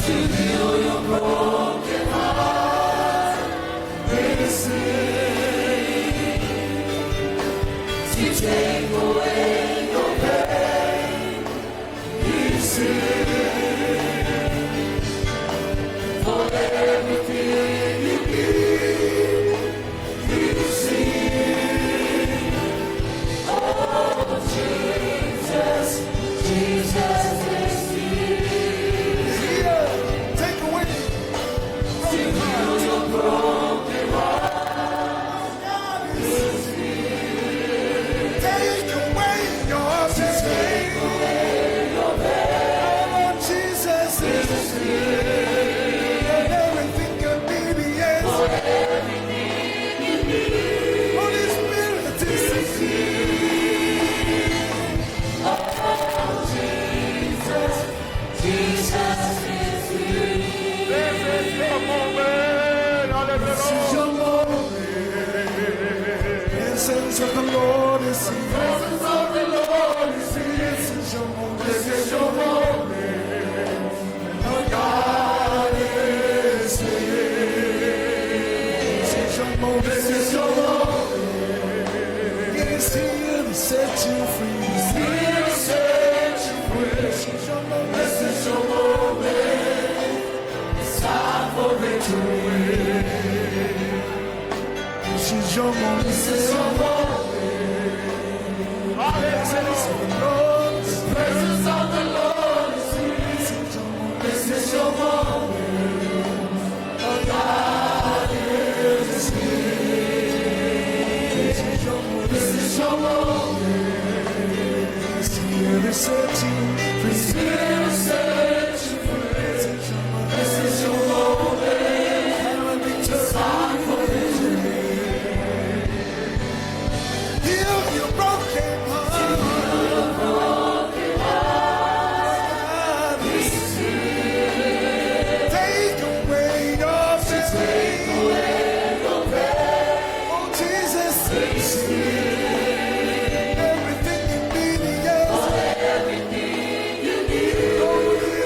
To heal your broken heart, He's here. To take away your pain, He's here. For everything you need, He's here. Oh, Jesus, Jesus is here. here. Take away To heal your broken heart, God is He's here. Take away Presence of the Lord is here. Presence of the Lord is here. This is your moment. This is your moment. Our God is here. This is your moment. This is your moment. He's here to set you free. He's here to set you free. This is your moment. This is your moment. It's time for victory. This is your moment. This is your moment. Presence of the Lord. The presence of the Lord is here. This is your moment. This is your moment. Our God is here. This is your moment. This is your moment. He's here to set you free. He's here to set you free. This is your moment. This is your moment. It's time for victory. Heal your broken heart. Take away your pain. Oh, Jesus, everything you need, yes. Oh,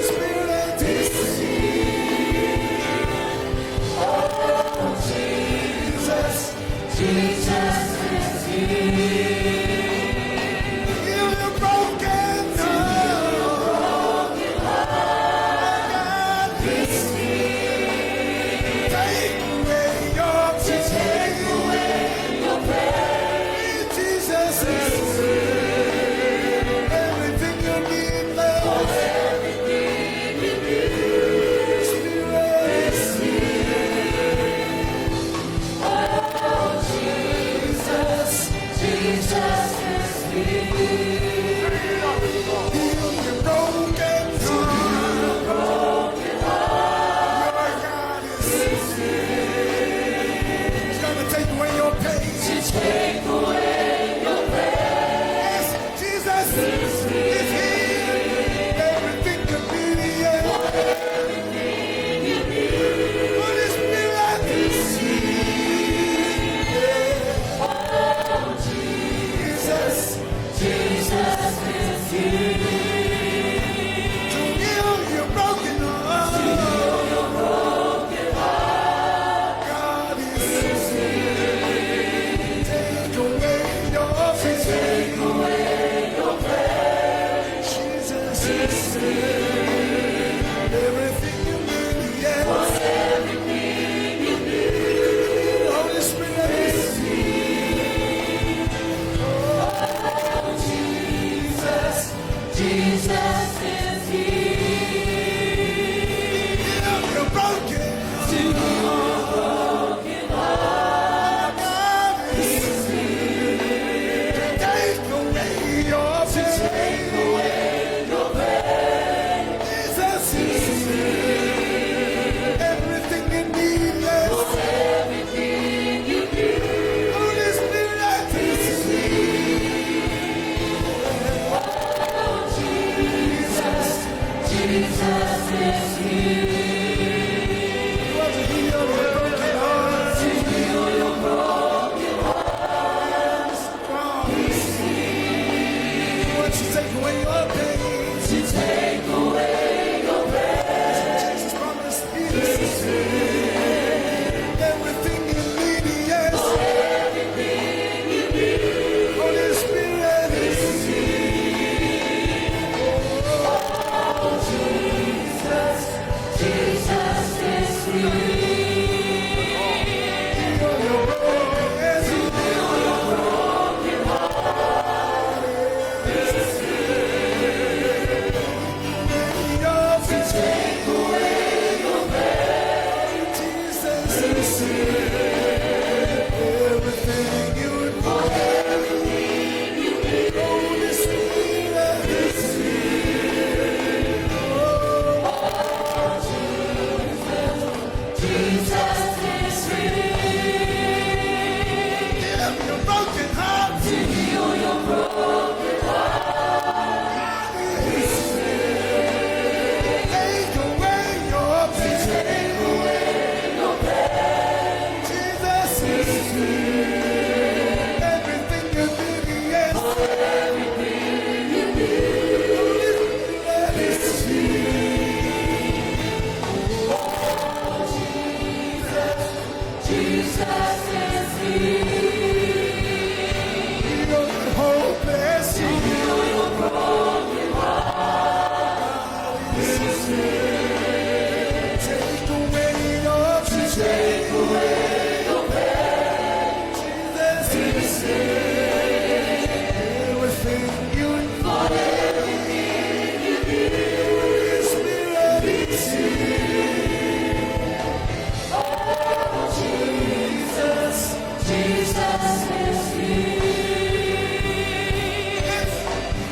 Jesus is here.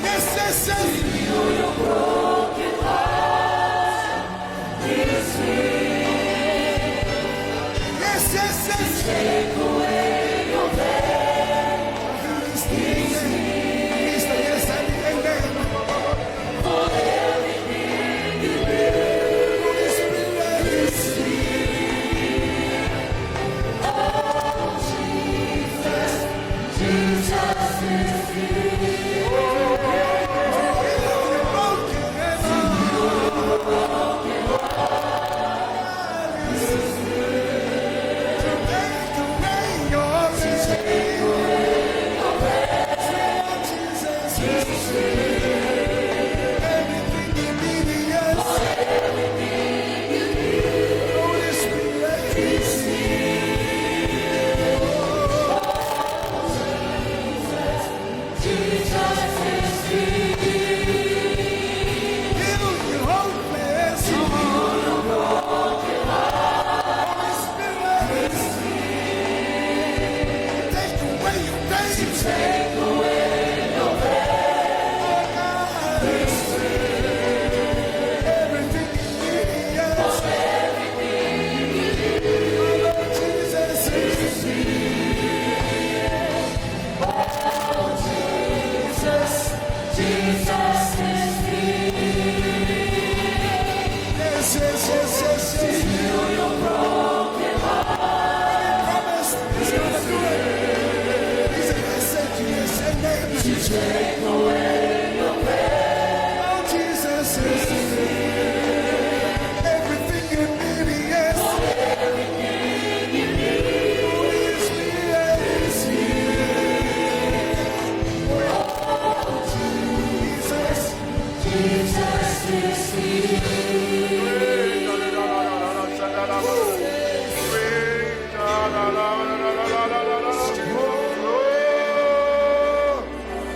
Yes, yes, yes. Heal your broken heart. He's here. Yes, yes, yes. Take away your pain. He's the yes and the amen. For everything you need. Holy Spirit Is here. Oh, Jesus, Jesus is here. Heal your broken heart. To take away your pain. Jesus is here. Everything you need, yes. Holy Spirit is Jesus is here. Heal your hopeless heart. Holy Spirit is here. Take away your pain. Take away your pain. Oh God is here. Everything you need, yes. Everything you need. My Lord Jesus is Here. Oh, Jesus, Jesus is here. Yes, yes, yes, yes, yes. Heal your broken heart. He promised he's gonna do it. He's a yes and yes and amen. To take away your pain. Oh, Jesus is here. Everything you need, yes. Everything you need. Holy Spirit is here. Oh, Jesus. Jesus is here.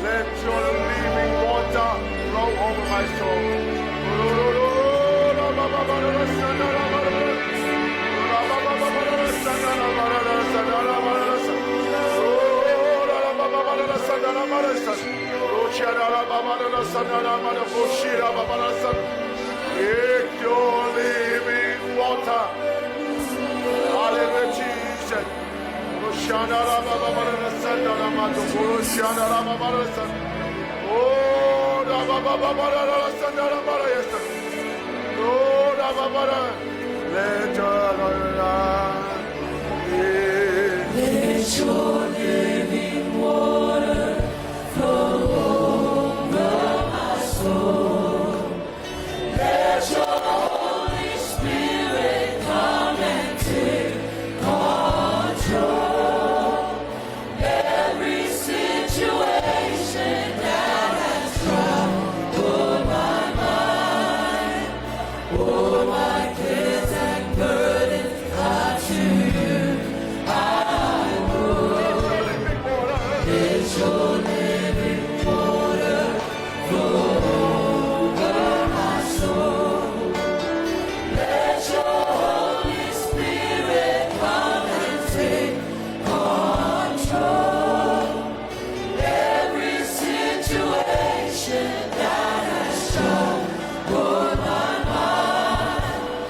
Let your living water flow over my soul. Let your living water. Hallelujah, Jesus. Let your light Let your living water flow over my soul. Let your Holy Spirit come and take control. Every situation that has troubled my mind, all my cares and burdens are to you. I roll. Let your living water flow over my soul. Let your Holy Spirit come and take control. Every situation that has troubled my mind,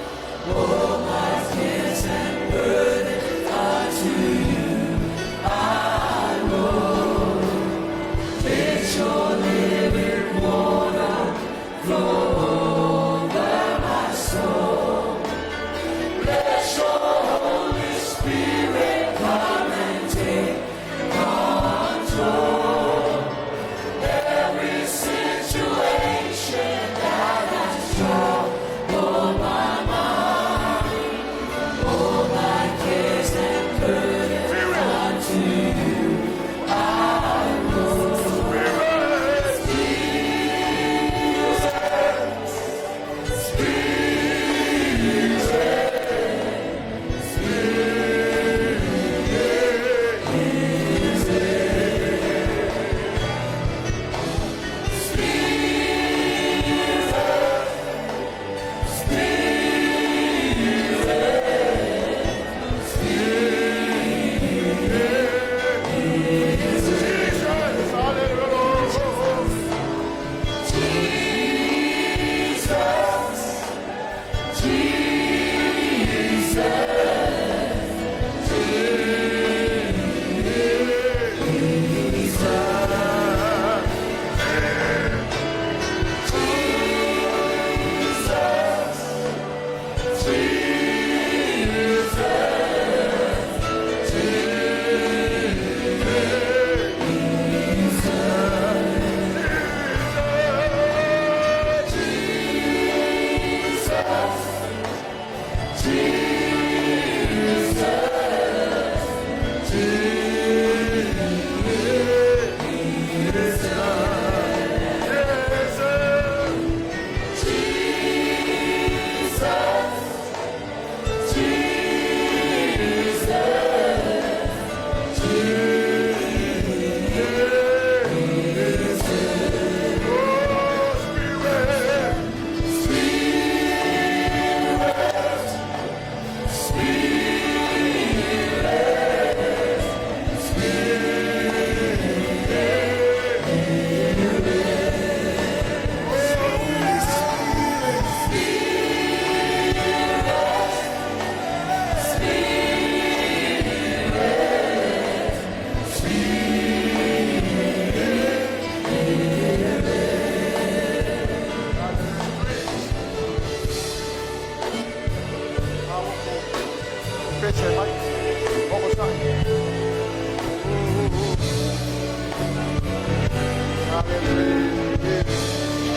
all my cares and burdens are to you. I roll.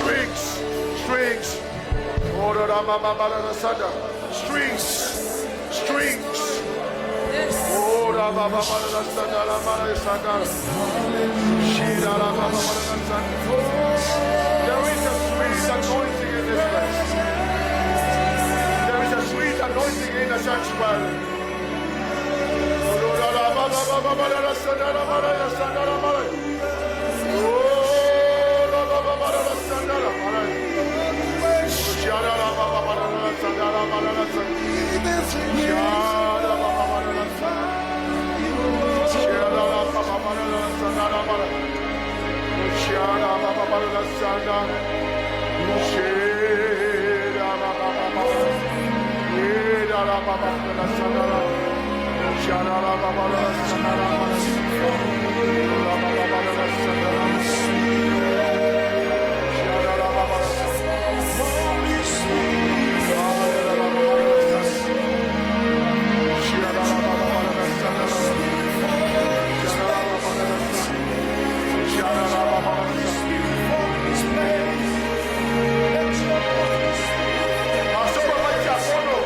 Strings, strings. Ora ra ma ma ma ra ra sanda. Strings, strings. Ora ba ba ba ra ra sanda ra ma ra sanda. Shira ra ba ba ba ra ra sanda. There is a sweet anointing in this place. There is a sweet anointing in the sanctuary. Ora ra ba ba ba ba ba ra ra sanda ra ma ra ra sanda ra ma ra. Ora ba ba ba ra ra sanda ra ma ra. Shara ra ba ba ba ra ra sanda ra ma ra ra sanda. Shara ba ba ba ra ra sanda. Shara ra ba ba ba ra ra sanda ra ma ra. Shara ba ba ba ra ra sanda. Shara ba ba ba ba. Yera ra ba ba ba ra sanda ra. Shara ra ba ba ra ra sanda ra ma ra. Ra ba ba ba ra ra sanda ra. Shara ra ba ba ra. Shara ra ba ba ra ra sanda. Shara ra ba ba ba ra ra sanda ra. Shara ra ba ba ra ra sanda. Shara ra ba ba ra ra sanda. Asopa mai te afono.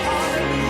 Amen.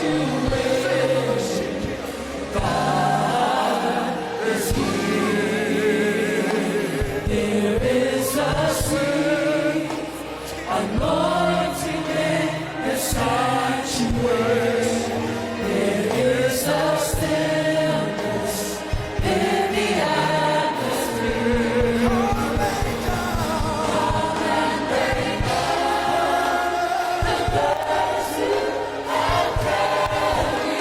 sanctuary. God is here. There is a sweet anointing in the sanctuary. There is a stillness in the atmosphere. Come and lay down the burdens you have carried.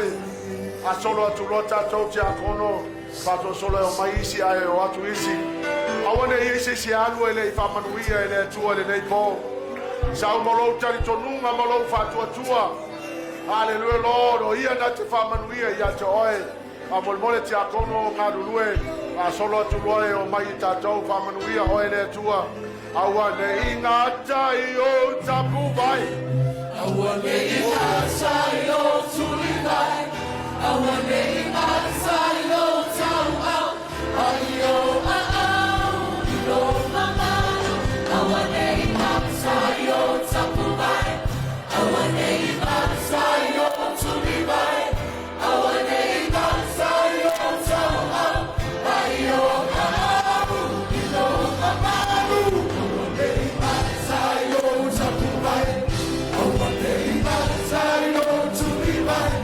faamolemole. Asolo atu loa tatou tiakono, faasolosolo e omai isi ae o atu isi. Aua ne i ai se isi e alu e le i faamanuia e le Atua i lenei po. Sau ma lou talitonuga ma lou faatuatua. Hallelujah, Lord, o ia na te faamanuia ia te oe. Faamolemole tiakono o galulue, faasolo atu loa e omai i tatou, faamanuia oe le Atua. Aua ne i gata i ou tapuvae. Aua ne i gata i ou tulivae, aua ne i gata i ou tauau, a i ou aao i lou mamalu. Aua ne i gata i ou tapuvae, aua ne i gata i ou tulivae, aua ne i gata i ou tauau, a i ou aao i lou mamalu. Aua ne i gata i ou tapuvae, aua ne i gata i ou tulivae,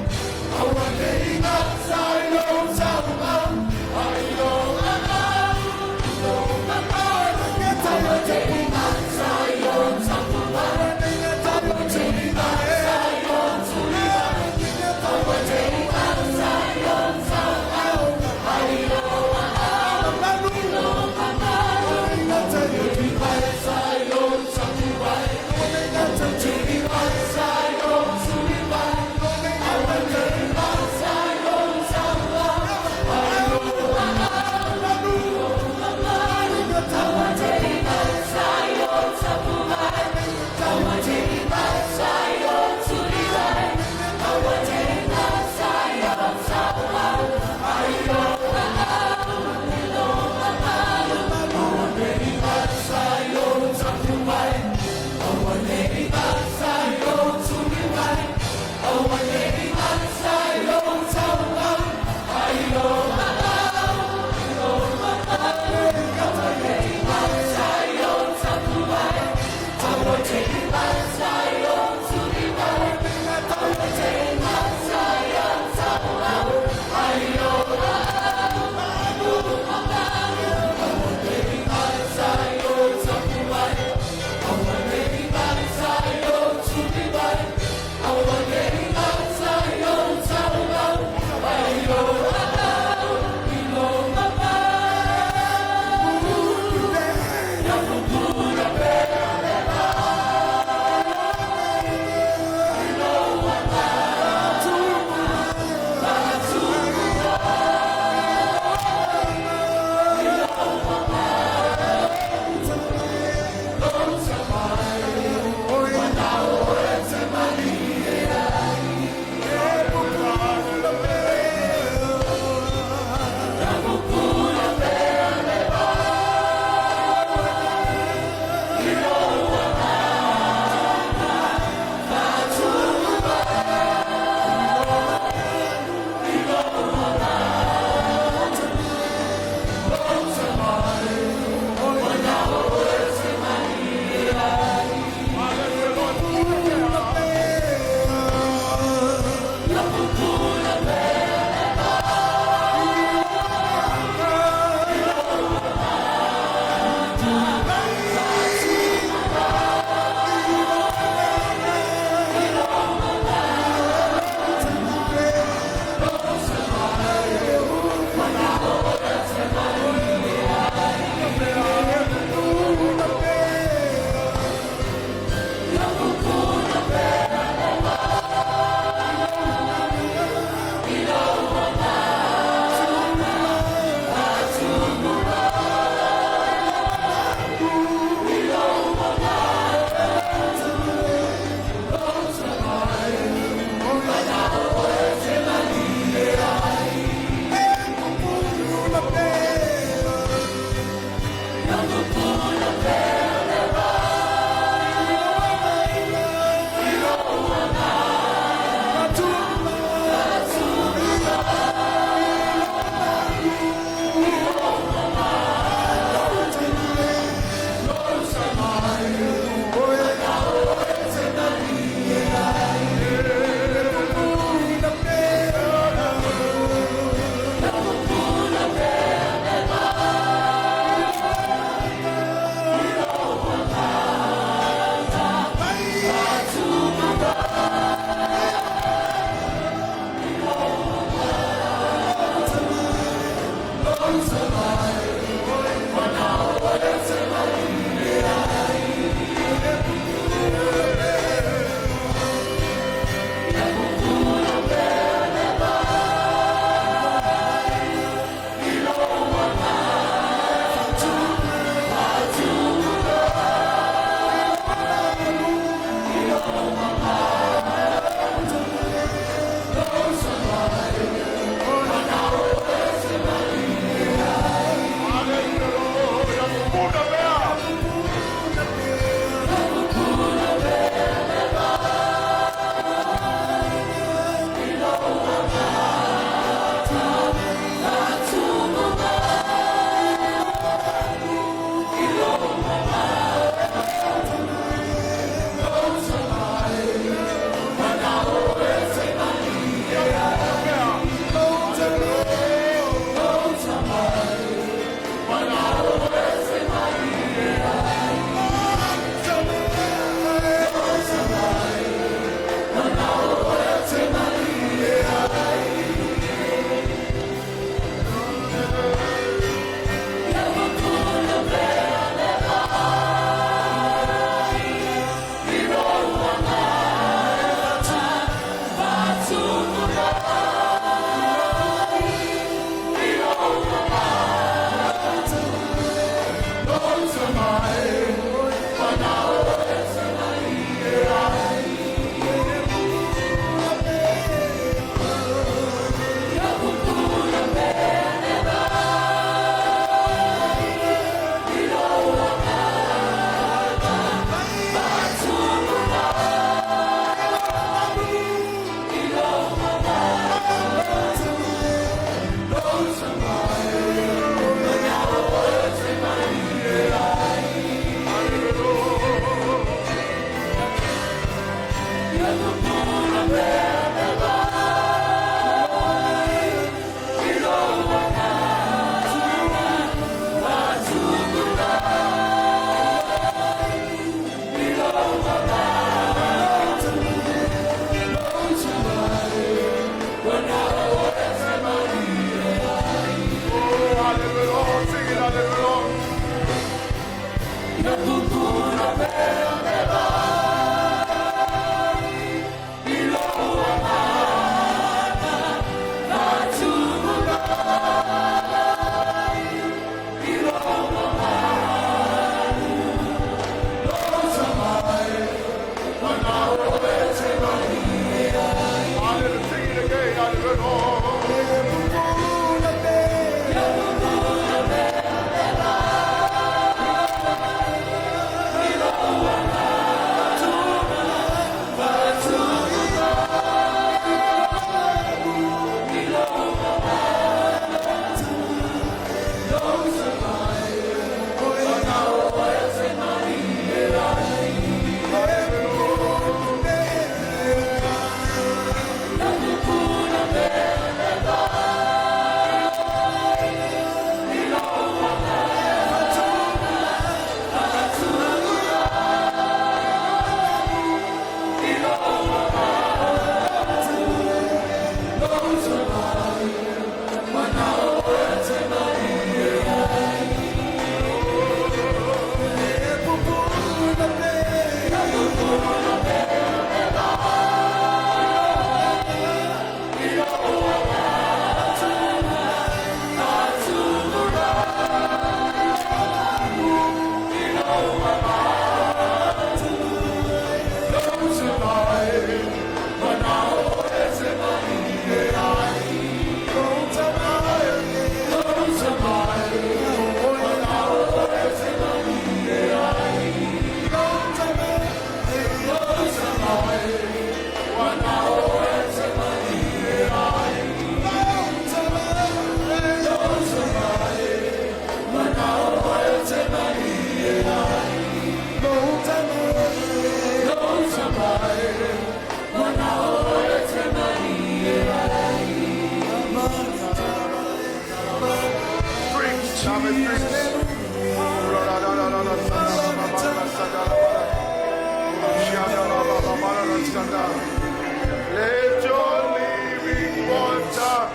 Let your living water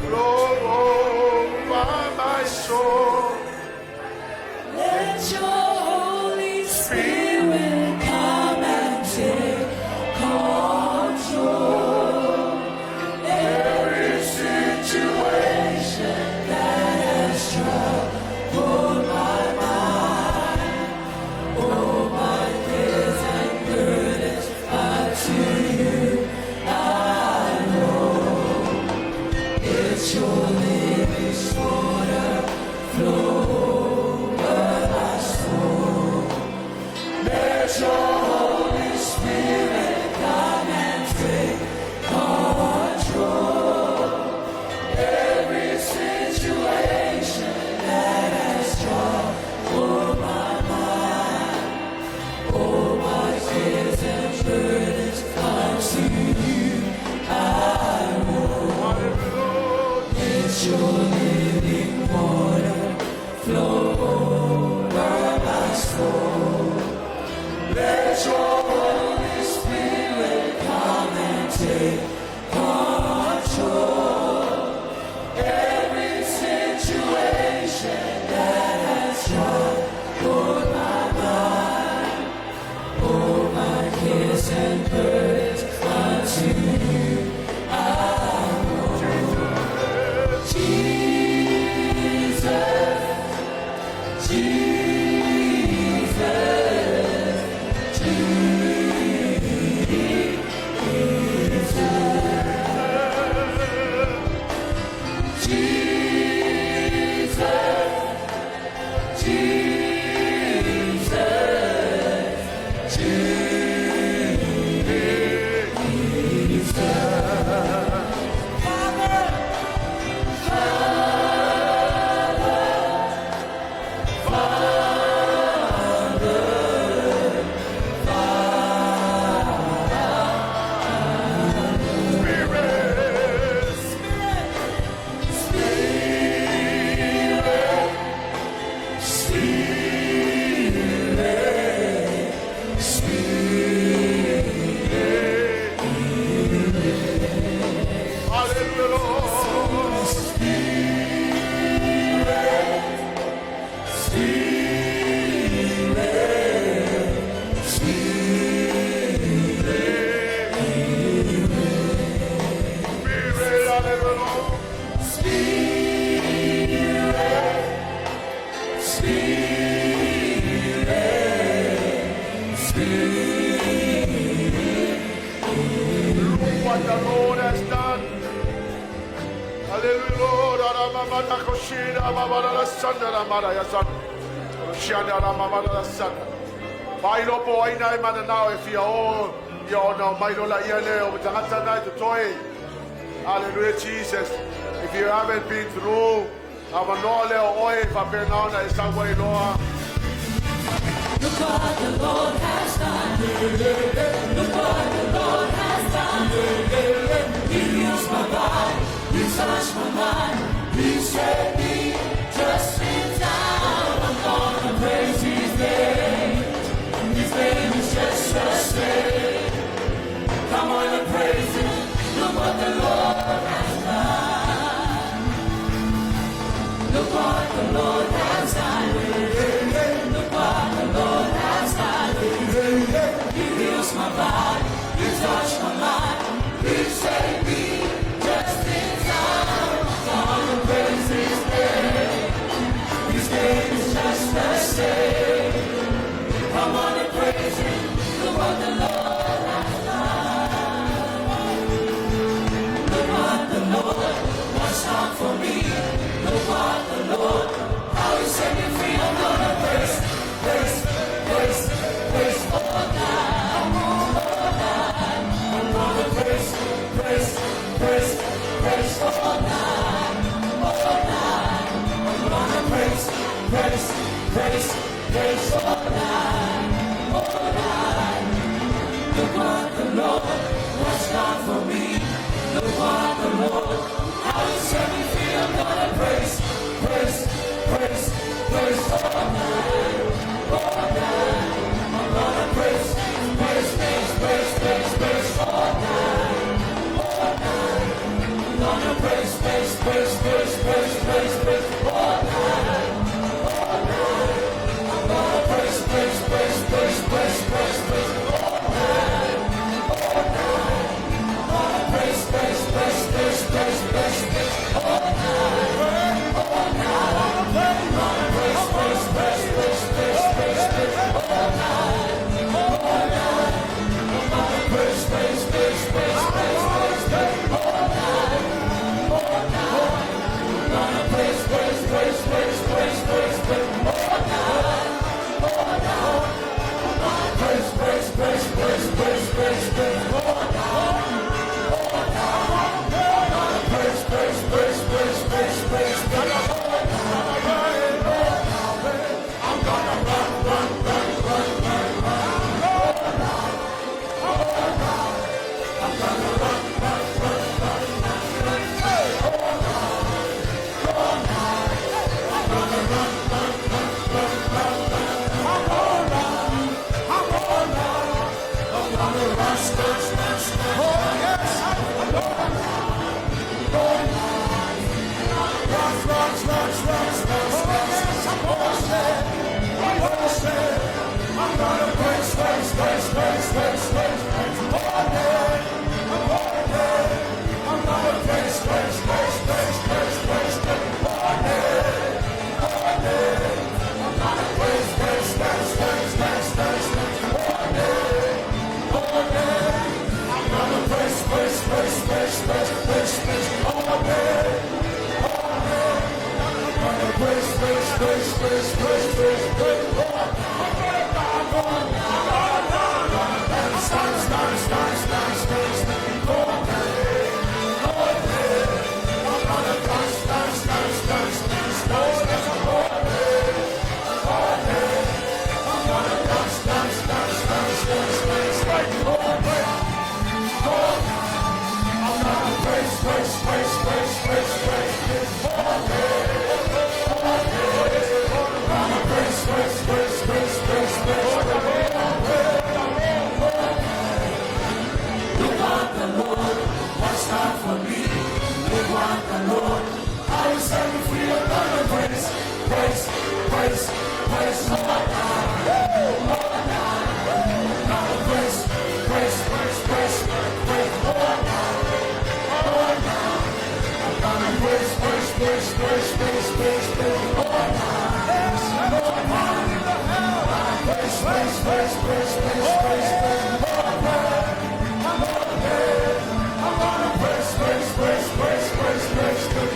flow over my soul. Let your Holy Spirit come and take control. Every situation that has troubled my mind, all my cares and burdens unto you I roll. It's your living water flow over my soul. Let your Holy Spirit come and take control. Every situation that has troubled my mind, all my cares and burdens unto you I roll. Let your living water flow over my soul. Let your Holy Spirit come and take control. Every situation that has troubled my mind, all my cares and burdens unto you I roll. Jesus, Jesus, Jesus, Jesus, Jesus. Father, Hallelujah, Lord. Spirit, hallelujah, Lord. Look what the Lord has done. Hallelujah, Lord. Aramamana koshina, mamana la sana, ramana ya sana. Shiana ramamana la sana. Mai lopo aina e mana nao e fia o ia ona o mai lola ia le o tangata nai to toi. Hallelujah, Jesus. If you haven't been through, avanoa lea o oe faapena ona e sau ai loa. Look what the Lord has done. Look what the Lord has done. He heals my body. He touched my mind. He set me just in time. I'm gonna praise His name. His name is just the same. Come on and praise Him. Look what the Lord has done. Look what the Lord has done. Look what the Lord has done. He heals my body. He touched my mind. He saved me just in time. I'm gonna praise His name. His name is just the same. Come on and praise Him. Look what the Lord has done. Look what the Lord has done for me. Look what the Lord, how He set me free. I'm gonna praise, praise, praise, praise all night, all night. I'm gonna praise, praise, praise, praise all night, all night. I'm gonna praise, praise, praise, praise all night, all night. Look what the Lord has done for me. Look what the Lord, how He set me free. I'm gonna praise, praise, praise, praise all night, all night. I'm gonna praise, praise, praise, praise, praise, praise all night, all night. I'm gonna praise, praise, praise, praise, praise, praise, praise all night, all night. I'm gonna praise, praise, praise, praise, praise, praise, praise all night, all night. I'm gonna praise, praise, praise, praise, praise, praise, praise all night, all night. I'm gonna praise, praise, praise, praise, praise, praise, praise all night, all night. I'm gonna praise, praise, praise, praise, praise, praise, praise all night, all night. I'm gonna praise, praise, praise, praise, praise, praise, praise all night, all night. I'm gonna praise, praise, praise, praise, praise, praise, praise all night, all night. I'm gonna praise, praise, praise, praise, praise, praise, praise all night, all night. I'm gonna run, run, run, run, run, run all night, all night. I'm gonna run, run, run, run, run, run all night, all night. I'm gonna run, run, run, run, run, run. I'm gonna run, I'm gonna run. I'm gonna run, run, run, run. Oh yes, I'm gonna run, run, run, run, run, run, run. Oh yes, I'm gonna say, I'm gonna say, I'm gonna praise, praise, praise, praise, praise, praise, praise all day, all day. I'm gonna praise, praise, praise, praise, praise, praise, praise all day, all day. I'm gonna praise, praise, praise, praise, praise, praise, praise all day, all day. I'm gonna praise, praise, praise, praise, praise, praise, praise all day, all day. I'm gonna praise, praise, praise, praise, praise, praise, praise all day. I'm gonna, I'm gonna, I'm gonna dance, dance, dance, dance, dance, dance, all day, all day. I'm gonna dance, dance, dance, dance, dance, dance, dance all day, all day. I'm gonna dance, dance, dance, dance, dance, dance, all day, all day. I'm gonna praise, praise, praise, praise, praise, praise, praise all day, all day. I'm gonna praise, praise, praise, praise, praise, praise, praise all day, all day. Look what the Lord has done for me. Look what the Lord, how He set me free. I'm gonna praise, praise, praise, praise all night, all night. I'm gonna praise, praise, praise, praise, praise all night, all night. I'm gonna praise, praise, praise, praise, praise, praise, praise all night, all night. I'm gonna praise, praise, praise, praise, praise, praise, praise all night, all day. I'm gonna praise, praise, praise, praise, praise, praise, praise.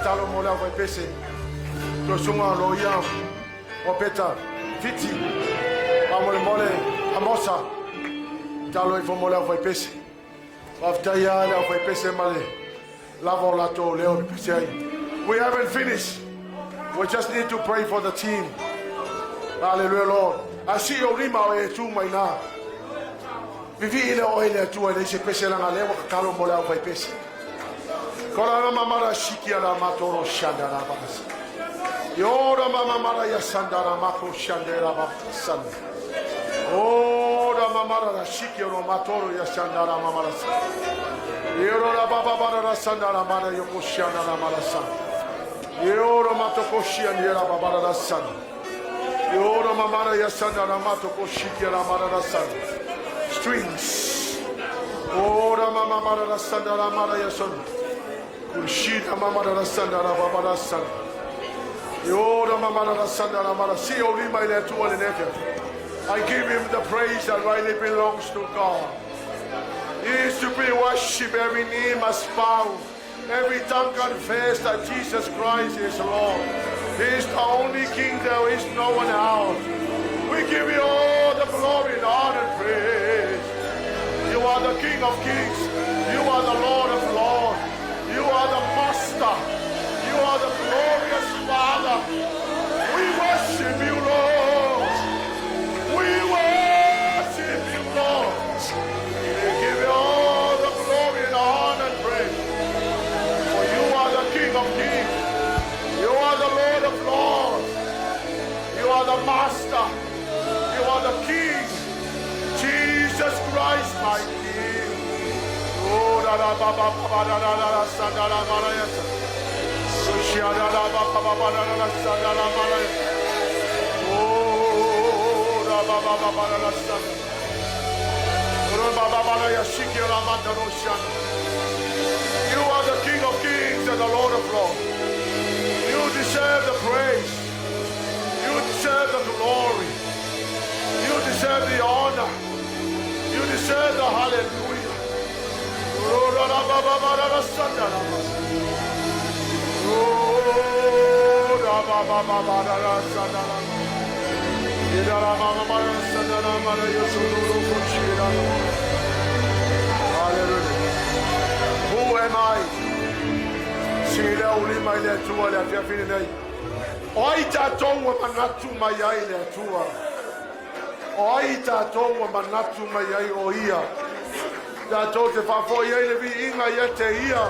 tatalo mo le au faipese. Tosunga lo ia o Peta Fiti. Faamolemole Amosa. Talo ifo mo le au faipese. Faafetai lava le au faipese ma le lava o latou leo le pese ai. We haven't finished. We just need to pray for the team. Hallelujah, Lord. A si o lima o e tu mai nā. Vivi ile o ile atua le se pese langa lewa kakalo mo le au faipese. Kora na mamara shiki ala matoro shanda na basa. Yora mama mara ya sanda na mako shanda na basa. Ora mamara la shiki ro matoro ya shanda na mamara sa. Yoro la baba bara la sanda na mara yoko shanda na mara sa. Yoro matoko shanda la baba la sanda. Yoro mamara ya sanda na matoko shiki la mara la sanda. Strings. Ora mama mara la sanda la mara ya sanda. Kurshida mama la sanda la baba la sanda. Yora mama la sanda la mara. Si o lima ile atua le nefia. I give him the praise that rightly belongs to God. He is to be worshipped. Every knee must bow. Every tongue confess that Jesus Christ is Lord. He is the only King. There is no one else. We give you all the glory and honor and praise. You are the King of kings. You are the Lord of lords. You are the Master. You are the glorious Father. We worship you, Lord. We worship you, Lord. We give you all the glory and honor and praise. For you are the King of kings. You are the Lord of lords. You are the Master. You are the King. Jesus Christ, my King. Oh, da da ba ba ba ba da da da da sa da da ba da ya sa. Shia da da ba ba ba ba da da da sa da da ba da ya. Oh, da ba ba ba ba da da sa. Ro ba ba ba da ya shiki ra ma da ro sha. You are the King of kings and the Lord of lords. You deserve the praise. You deserve the glory. You deserve the honor. You deserve the hallelujah. Oh, da da ba ba ba da da sa da da ba. Oh, da ba ba ba ba da da sa da da. Ida da ba ba ba da sa da da ba da yo so do do ko chi da da. Hallelujah. Who am I? Si le o lima i le Atua le afiafi nei. O ai tātou ua manatu mai ai le Atua. O ai tātou ua manatu mai ai o ia. Tātou te faafoi ai le viiga ia te ia.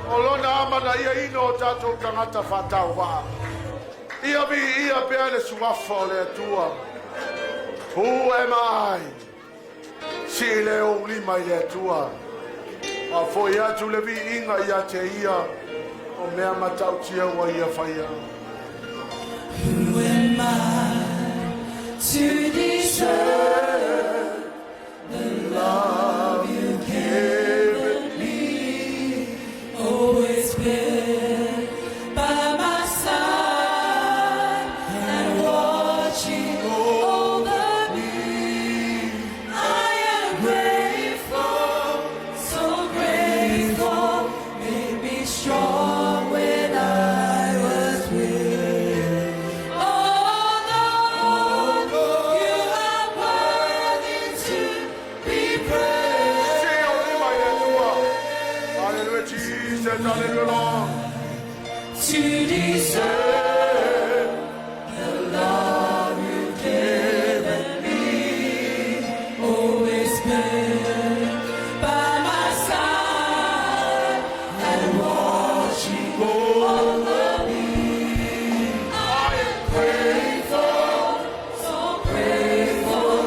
O lona amanaiaina o tātou tagata faatauvaa. Ia viia pea le suafa o le Atua. Who am I? Si le ou lima i le Atua. Faafoi atu le viiga ia te ia. O mea matautia ua ia faia. Who am I to deserve the love you've given me? Always been by my side and watching over me. I am grateful, so grateful. Made me strong when I was weak. Oh Lord, you are worthy to be praised. Si o lima i le Atua. Hallelujah, Jesus, hallelujah, Lord. To deserve the love you've given me, always been by my side and watching over me. I am grateful, so grateful.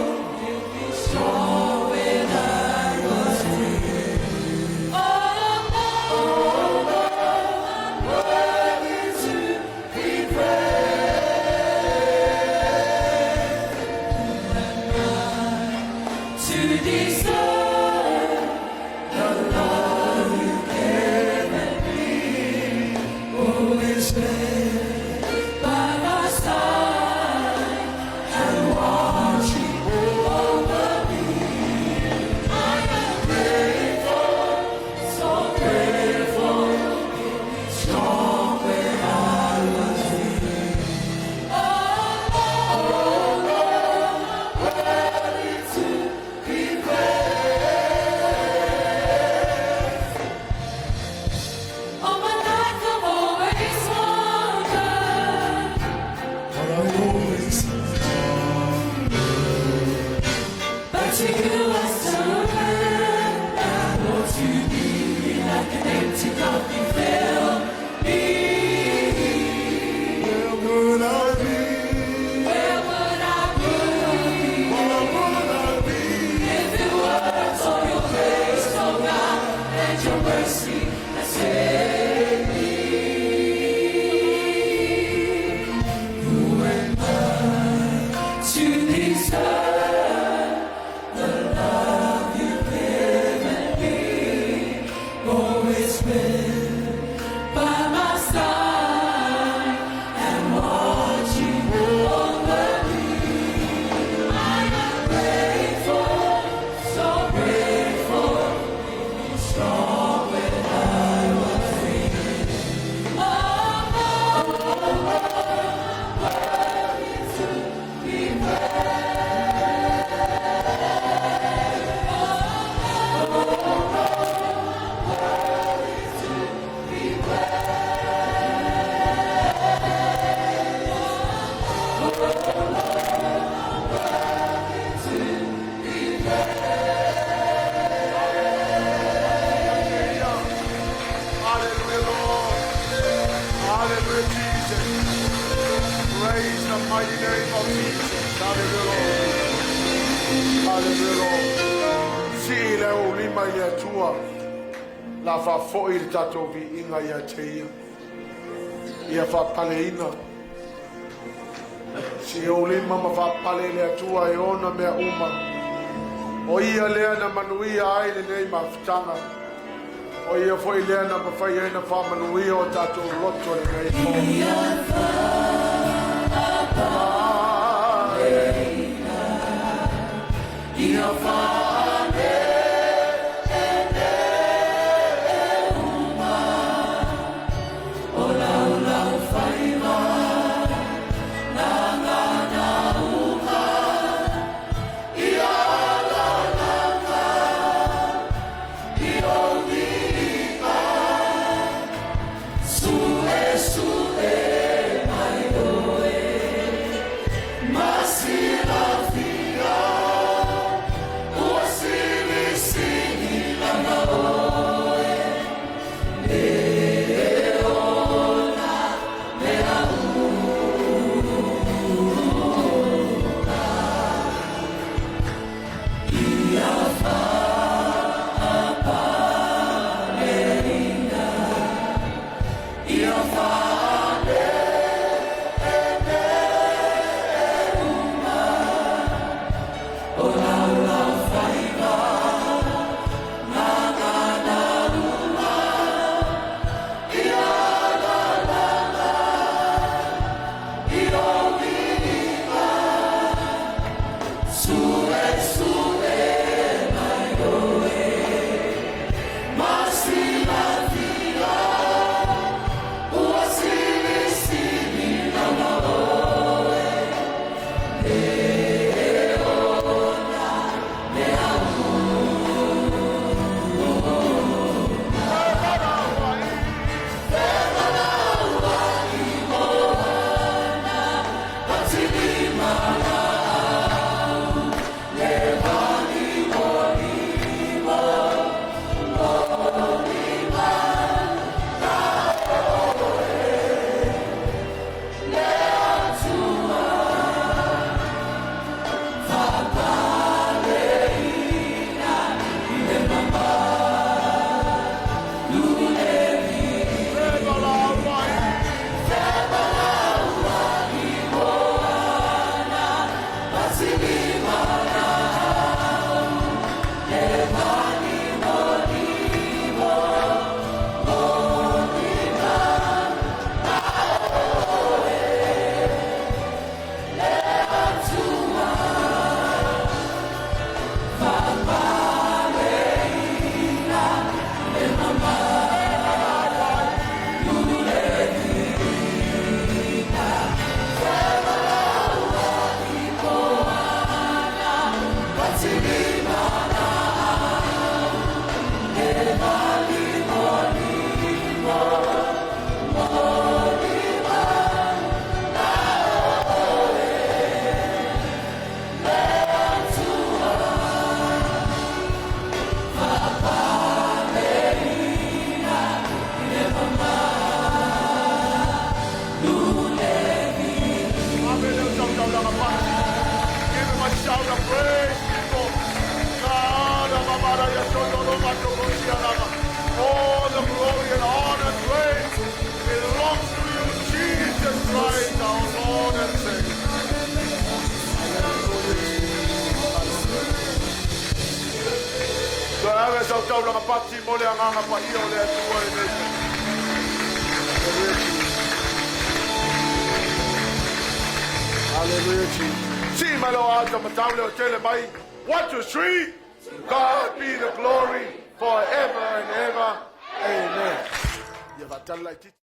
You've been strong when I was weak. Oh, Lord, worthy to be praised. To deserve the love you've given me, always been by my side and watching over me. I am grateful, so grateful. Strong. To you I surrender. Lord, to thee, like an empty cup you fill me. Where would I be? Where would I be Where would I be? if it weren't for your grace, oh God, and your mercy that saved me? Who am I to deserve the love you've given me? Always been by my side and watching over me. I am grateful, so grateful. You strong when I was weak. Oh, worthy to be Hallelujah, Lord. Hallelujah, Jesus. Praise the mighty name of Jesus. Hallelujah, Lord. Hallelujah, Lord. Sii le ou lima i le Atua, la faafoi le tatou viiga ia te ia, ia faapaleina. Sii ou lima ma faapale i le Atua e ona mea uma. O ia lea na manuia ai lenei mafutaga. O ia foi lea na mafai ai na faamanuia o tatou loto lenei po. Masilafia, ua Ave sau taulaga pati mo le agaga paia o le Atua lenei. Hallelujah, Jesus. Hallelujah, Jesus. Si malo ata matau le o tele mai. 1, 2, 3. To God be the glory forever and ever. Amen. Ia faatali laitiiti.